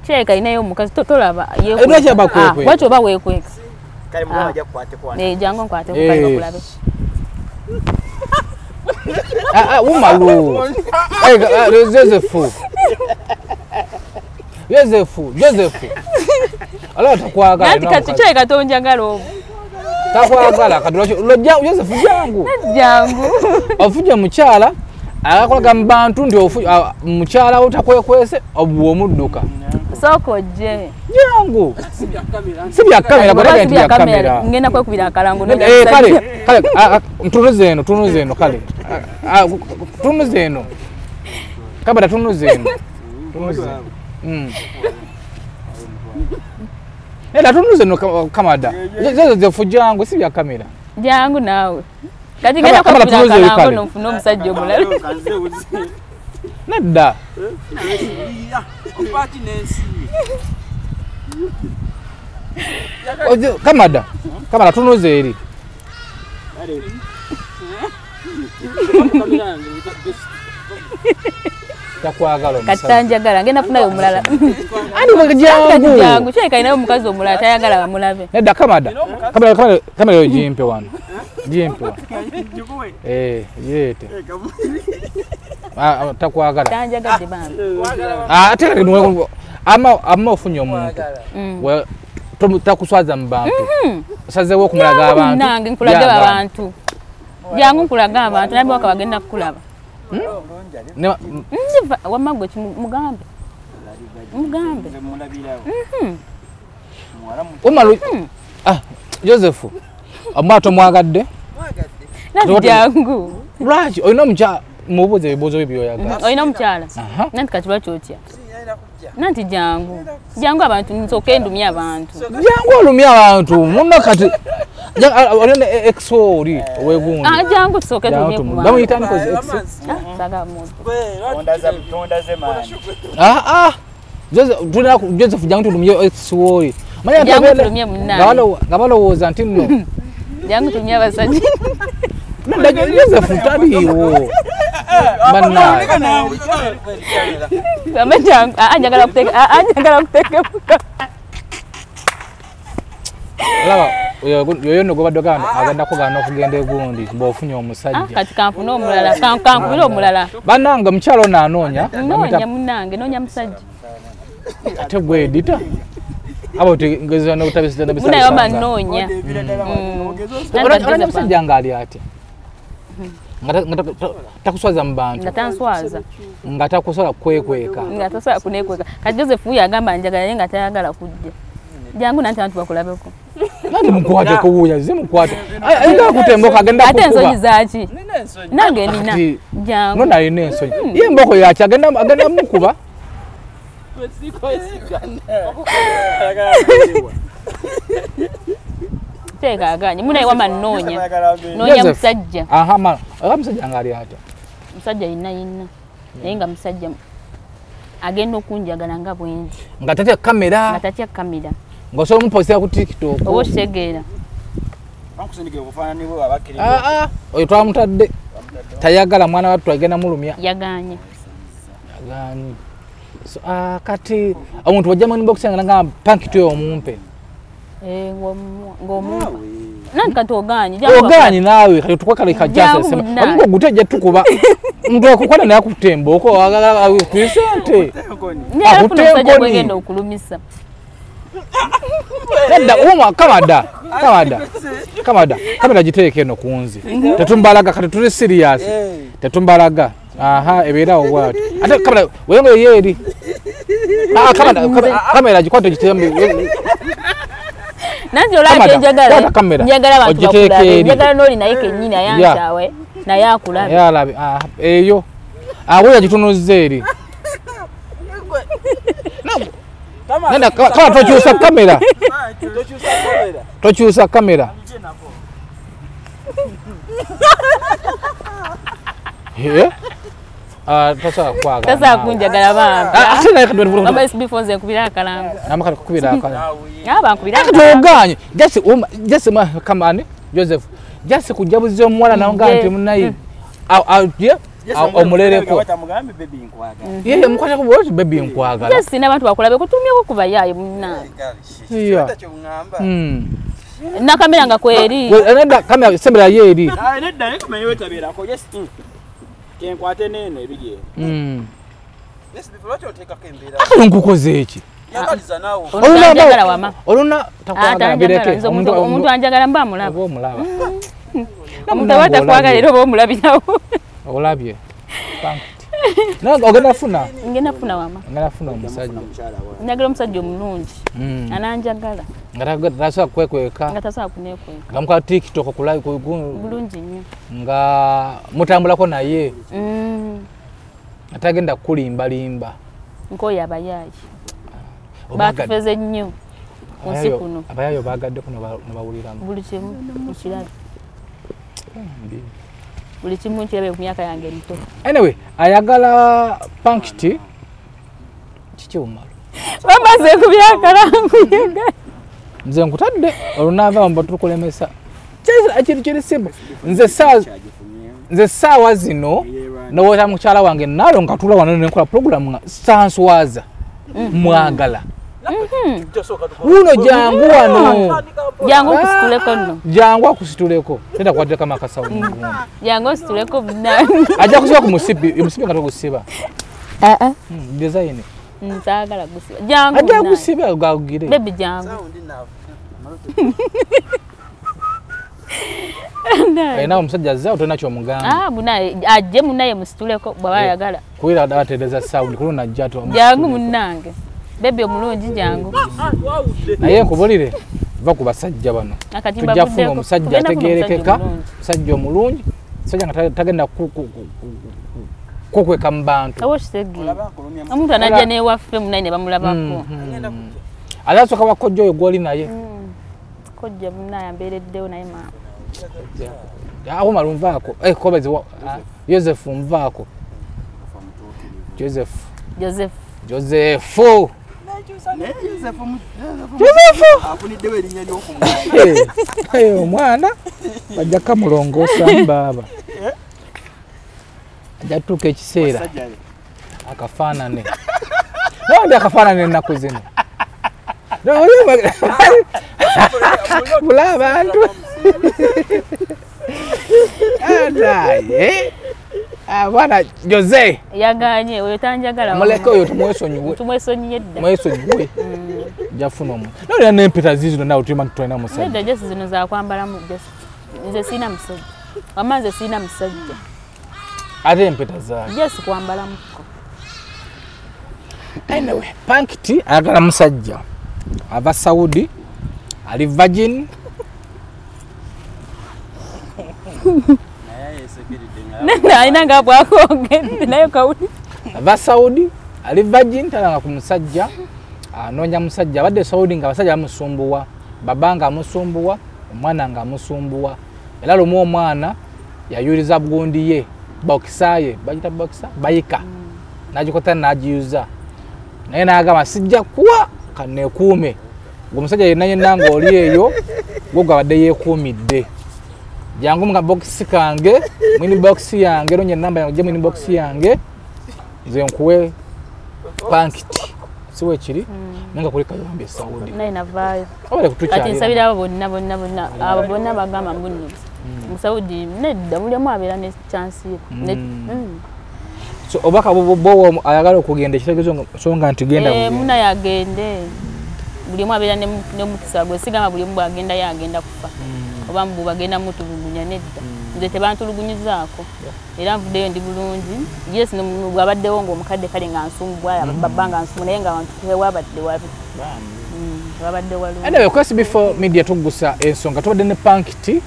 Kyeka inayo omukazi tolaba lwaki abakwekwe? Lwaki oba weekweka? Kale mwana ajja kukwateko wano. Jangu nkwateko kale bakulabe. Wumalu. Joseph. Joseph, Joseph. Ala takwagala. Nanti kati kyeka tonjagala obwo. Takwagala kati lwaki Joseph jangu. Jangu. Ofunye mukyala akakolaga mu bantu nti mukyala wo takwekwese obwo omudduka. Sooka ojje. Jangu. Si bya kamera, bw'olaga nti bya kamera. Ngenda kwekubira akalango. Kale, kale, tunuze eno, kale. Tunuze eno. Kabada tunuze eno. Tunuze. Neda tunuze eno kamada. Joseph jangu, si bya kamera. Jangu naawe. Kati ngenda kwekubira akalango n'onfuna omusajja omulala. Nedda. Kamada, kamada tunuze eri. Takwagala omusajja. Kati tanjagala, ngenda funayo omulala. Andi jangu. Jangu, kyaleka alinayo omukazi omulala tayagala bamulabe. Nedda kamada. Kamada kamada kamada yo jimpe wano. Jimpe wano. Yeete. Takwagala. Tanjagadde bambi. Ate ama ofunye omuntu. Takuswaza mu bantu. Osazeewo okumulaga abantu. Nange nkulaga abantu. Jangu nkulaga abantu naye waka bagenda kukulaba. Wamma gwe mugambe. Mugambe. Umaru Joseph omwana tomwagadde? Nanti jangu. Lwaki olina omukyala mubuuze ebibuuzo byo by'oyagala. Olina omukyala? Nanti kati lwaki otya? Nanti jangu. Jangu abantu nsooke ndumye abantu. Jangu olumye abantu. Munno kati olina ex oli owegundi. Jangu tusooke tulumye ku bantu. Bamuyita ani kozi ex? Saga muntu. Tondaze maani. Joseph jangu tulumye ex oli. Jangu tulumye munnange. Nga balowooza nti nno. Jangu tulumye abasajja. Nedda Joseph taliiwo. Bannange. Njagala kuteeka. Laba yoyo nno gw'obadde ogamba agenda kugaana okugenda egundi ng'ofunye omusajja. Kati kanfune omulala, kankubire omulala. Bannange omukyala ono anoonya. Noonya munnange, noonya musajja. Ate gwe edita. Abo ngeza n'obutabisiza Munaye wama nnoonya. Olanya musajja ng'ali atya? Nga takuswaza mu bantu. Nga tanswaza. Nga takusobola kwekweka. Nga tasobola kuneekweka. Kati Joseph wuuyo agamba njagala naye nga tayagala kujja. Jangu nanti abantu bakulabeko. Nanti mukwate kuwuya, ze mukwate. Ayinza akutemboka agenda kukuba. Ate ensonyi zaaki? Nange nina. Jangu. Nona alina ensonyi. Ye emboko yaki agenda mukuba. Teeka aganye. Munaye wama nnoonya. Nnoonya musajja. Aha, ma. Musajja ng'ali atya? Musajja yenna yenna. Naye nga musajja agenda okunjagala nga bwendi. Nga tatya kamera. Nga tatya kamera. Ng'osobola omupositera ku TikTok. Oba okitegeera. Oyo twamutadde. Tayagala mwana wattu agenda mulumya. Yagaanye. Yagaanye. So, kati omuntu wajja mu inbox yange n'agamba pankiti oyo omumpe. Ng'omumpa. Nanti kati ogaanye. Ogaanye naawe kati tukwekale kajjasa sema. Omugo gutejja tukuba. Omuntu akukwana naye akutte emboko ku ssente. Akutte omusajja gwegenda okulumisa. Nedda uma kamada. Kamada. Kamada. Kamera giteeke eno ku nze. Tetumbalaga kati tuli serious. Tetumbalaga. Aha, ebeerawo bw'atyo. Ate kamera wewe ye eri. Kamera kamera gikwate gitembe. Nanti olaba njagala. Njagala abantu bakulabe. Njagala n'oli naye kennyini ayankyawe naye akulabe. Yalabe. Eyo. Awo yagitunuzza eri. Nenda kama tokyusa kamera. Tokyusa kamera. Tosobola kwagala. Tosobola kunjagala bambi. Ate naye kati Mama SB Fonze nkubira akalango. Namaka kukubira akalango. Bankubira akalango. Togaanye. Just kama ani Joseph. Just kujja omuwala nawe nga nti munaye. Omulereko. Ye mukwata ku bwoti baby nkwagala. Yes, n'abantu bakulabe kutumyeko kuba yaayo munnange. Na kamera nga kweri. Nedda kamera sembera ye eri. Nedda naye kumanyi wetabeerako. Yes. Kenkwate nene ebiri eno. Yes, before oteekako embeera. Ate nkukoze eki? Yagaliza naawe. Oluna wama. Oluna takwagala bireke. Omuntu anjagala mba amulaba. Oba omulaba. Omuntu aba takwagala era oba omulabirawo. Olabye. Ogenda funa? Ngenda funa wama. Ngenda funa omusajja. Njagala omusajja omulungi. Ananjagala. Nga tasobola kwekweka. Nga tasobola kunekweka. Nga mukola TikTok ku live bulungi nnyo. Nga mutambulako naye. Atagenda kulimbalimba. Nkoye abayaayi. Batufeze nnyo. Kunsi kuno. Abayaayi baagadde kuno bawuliramu. Buli kimu nkirabe. Buli kimu nkirabe ku myaka yange emito. Anyway, ayagala Pankiti kiki omalo. Bamaze kubyakalangu. Nze nkutadde olunaava mba tukulemesa. Kiri simple. Nze ssaawa zino nowota mukyala wange nalo nkatula wano nenkola program nga sanswaza mwagala. Uno jangu wano. Jangu kusituleko nno. Jangu akusituleko. Tenda kukwatira kama akasawo. Jangu osituleko. Ajja kusiba ku musipi, omusipi nga togusiba. Design. Nsaagala gusiba. Jangu. Ajja kusiba gagugire. Baby jangu. Alina omusajja azza otolina ky'omugamba. Munaye ajje munaye musituleko bw'aba ayagala. Kuwira atereeza sound ku luno ajja ati. Jangu munnange. Baby omulungi jangu. Naye nkubulire va ku basajja bano. Tujja kufuna omusajja ategeerekeka, omusajja omulungi, omusajja nga tagenda kukweka mu bantu. Oba okitegeera. Omuntu anajja n'ewaffe munaye ne bamulabako. Ate asooka wa kojja oyo gw'oli naye. Kojja munaye ambeereddewo naye maama. Awo nvaako. Kobezi Joseph nvaako. Joseph. Joseph. Joseph. Afuniddewo erinnya ly'okumwana. Omwana bajja kamulongoosa baaba. Ajja tutuuka ekiseera akafaanane. Naye ndi akafaanane ennaku zino. Bula abantu. Naye bwana Jose yaganye oyo tanjagala. Muleke oyo tumwesonyiwe. Tumwesonyiye dda. Mwesonyiwe. Jafuna omu. Naye n'empeta zizino nawe tulima tutolina musajja. Nedda just zino za kwambalamu just. Nze sirina musajja. Wamma nze sirina musajja. Ate empeta zaaki? Just kwambalamuko. Anyway, Pankiti ayagala musajja. Ava Saudi, ali virgin. Alina nga bw'akwogedde naye kawuli. Ava Saudi, ali virgin, talanga ku musajja, anoonya musajja. Abadde Saudi nga abasajja bamusumbuwa, baba nga amusumbuwa, omwana nga amusumbuwa. Era lumu omwana yayuliza bugundi ye, bokisa ye, bagiyita bokisa, bayika. N'agikota n'agiyuza. Naye n'agamba sijja kuwa kanneekuume. Ng'omusajja yenna yenna ng'oli eyo, gwo gwabadde yeekuumidde. Jangu mu kabokisi kange, mu inbox yange, nonya enamba yange, ojje mu inbox yange, nze nkuwe Pankiti. Si we kiri? Naye nga kuleka yombi e Saudi. Naye navaayo. Obale kutukyalira. Kati nsabira abo bonna bonna bonna, abo bonna bagamba mbu nno. Mu Saudi nedda buli omu abeera ne chance ye. So obubaka bw'owa ayagala okugenda ekitegeeza songa nti genda. Munaye agende. Buli omu abeera n'omukisa gwe, sigamba buli omu bw'agenda ye agenda kufa. Oba mbu bagenda mutulugunya nedda. Nze tebantulugunyizaako. Era nvuddeyo ndi bulungi. Yes, bw'abaddewo ng'omukadde kale nga nsumbwa, baba nga nsumbu naye nga abantu tewabadde wabi. Tewabadde walungi. Anyway, of course before media tugusa ensonga tubadde ne Pankiti,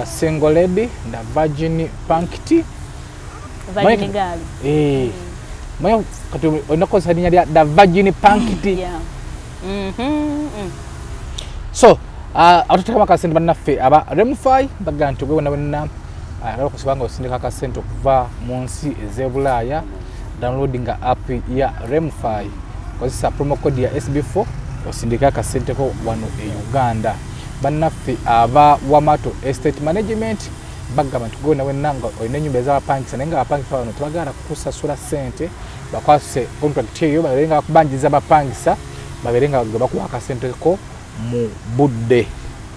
single lady, the virgin Pankiti. Virgin girl. Manya kati olina kukozesa linnya lya the virgin Pankiti. So, atuteekamu akasente bannaffe aba Remfi bagamba nti gwe wonna wonna ayagala okusobola nga osindika akasente okuva mu nsi ez'e Bulaaya, downloadinga app ya Remfi, kozesa promo code ya SB4 osindike akasente ko wano e Uganda. Bannaffe aba Wamato Estate Management bagamba nti gwe wonna wonna nga olina ennyumba ez'abapangisa naye nga abapangisa bano tebagaana kukusasula ssente, bakwase contract eyo babeere nga bakubanjiza abapangisa, babeere nga bakuwa akasente ko mu budde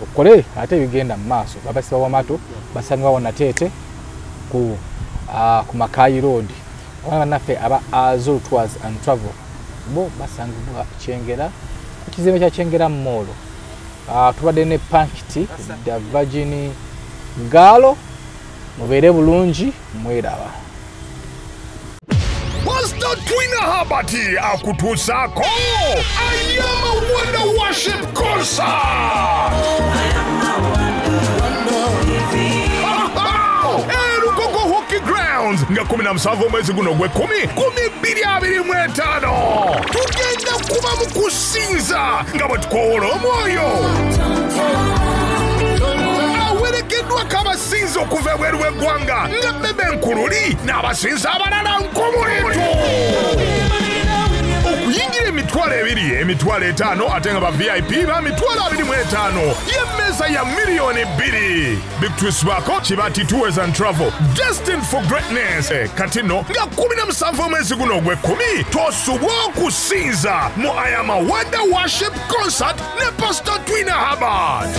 okole ate bigenda mu maaso. Babasiba Wamato basangibwa wano Nateete ku Makai Road. Abaana bannaffe aba Azul Tours and Travel bo basangibwa Kyengera ku kizimbe kya Kyengera Mall. Tubadde ne Pankiti the Virgin Girl. Mubeere bulungi, mweraba. Pastor Twina Herbert akutuusaako I Am a Wonder Worship Concert. Lugogo Hockey Grounds nga 17 omwezi guno ogw'ekumi 2025. Tugenda kuba mu kusinza nga bwe tukoowola omwoyo. Awerekeddwako abasinza okuva ebweru w'eggwanga nga Bebe Nkululi n'abasinza abalala nkumulitu. Okuyingira 20,000, 50,000 ate nga ba VIP ba 25,000. Y'emmeeza ya 2 million. Big Twist bako Kibati Tours and Travel, destined for greatness. Kati nno nga 17 omwezi guno ogw'ekumi tosubwa okusinza mu I Am a Wonder Worship Concert ne Pastor Twina Herbert.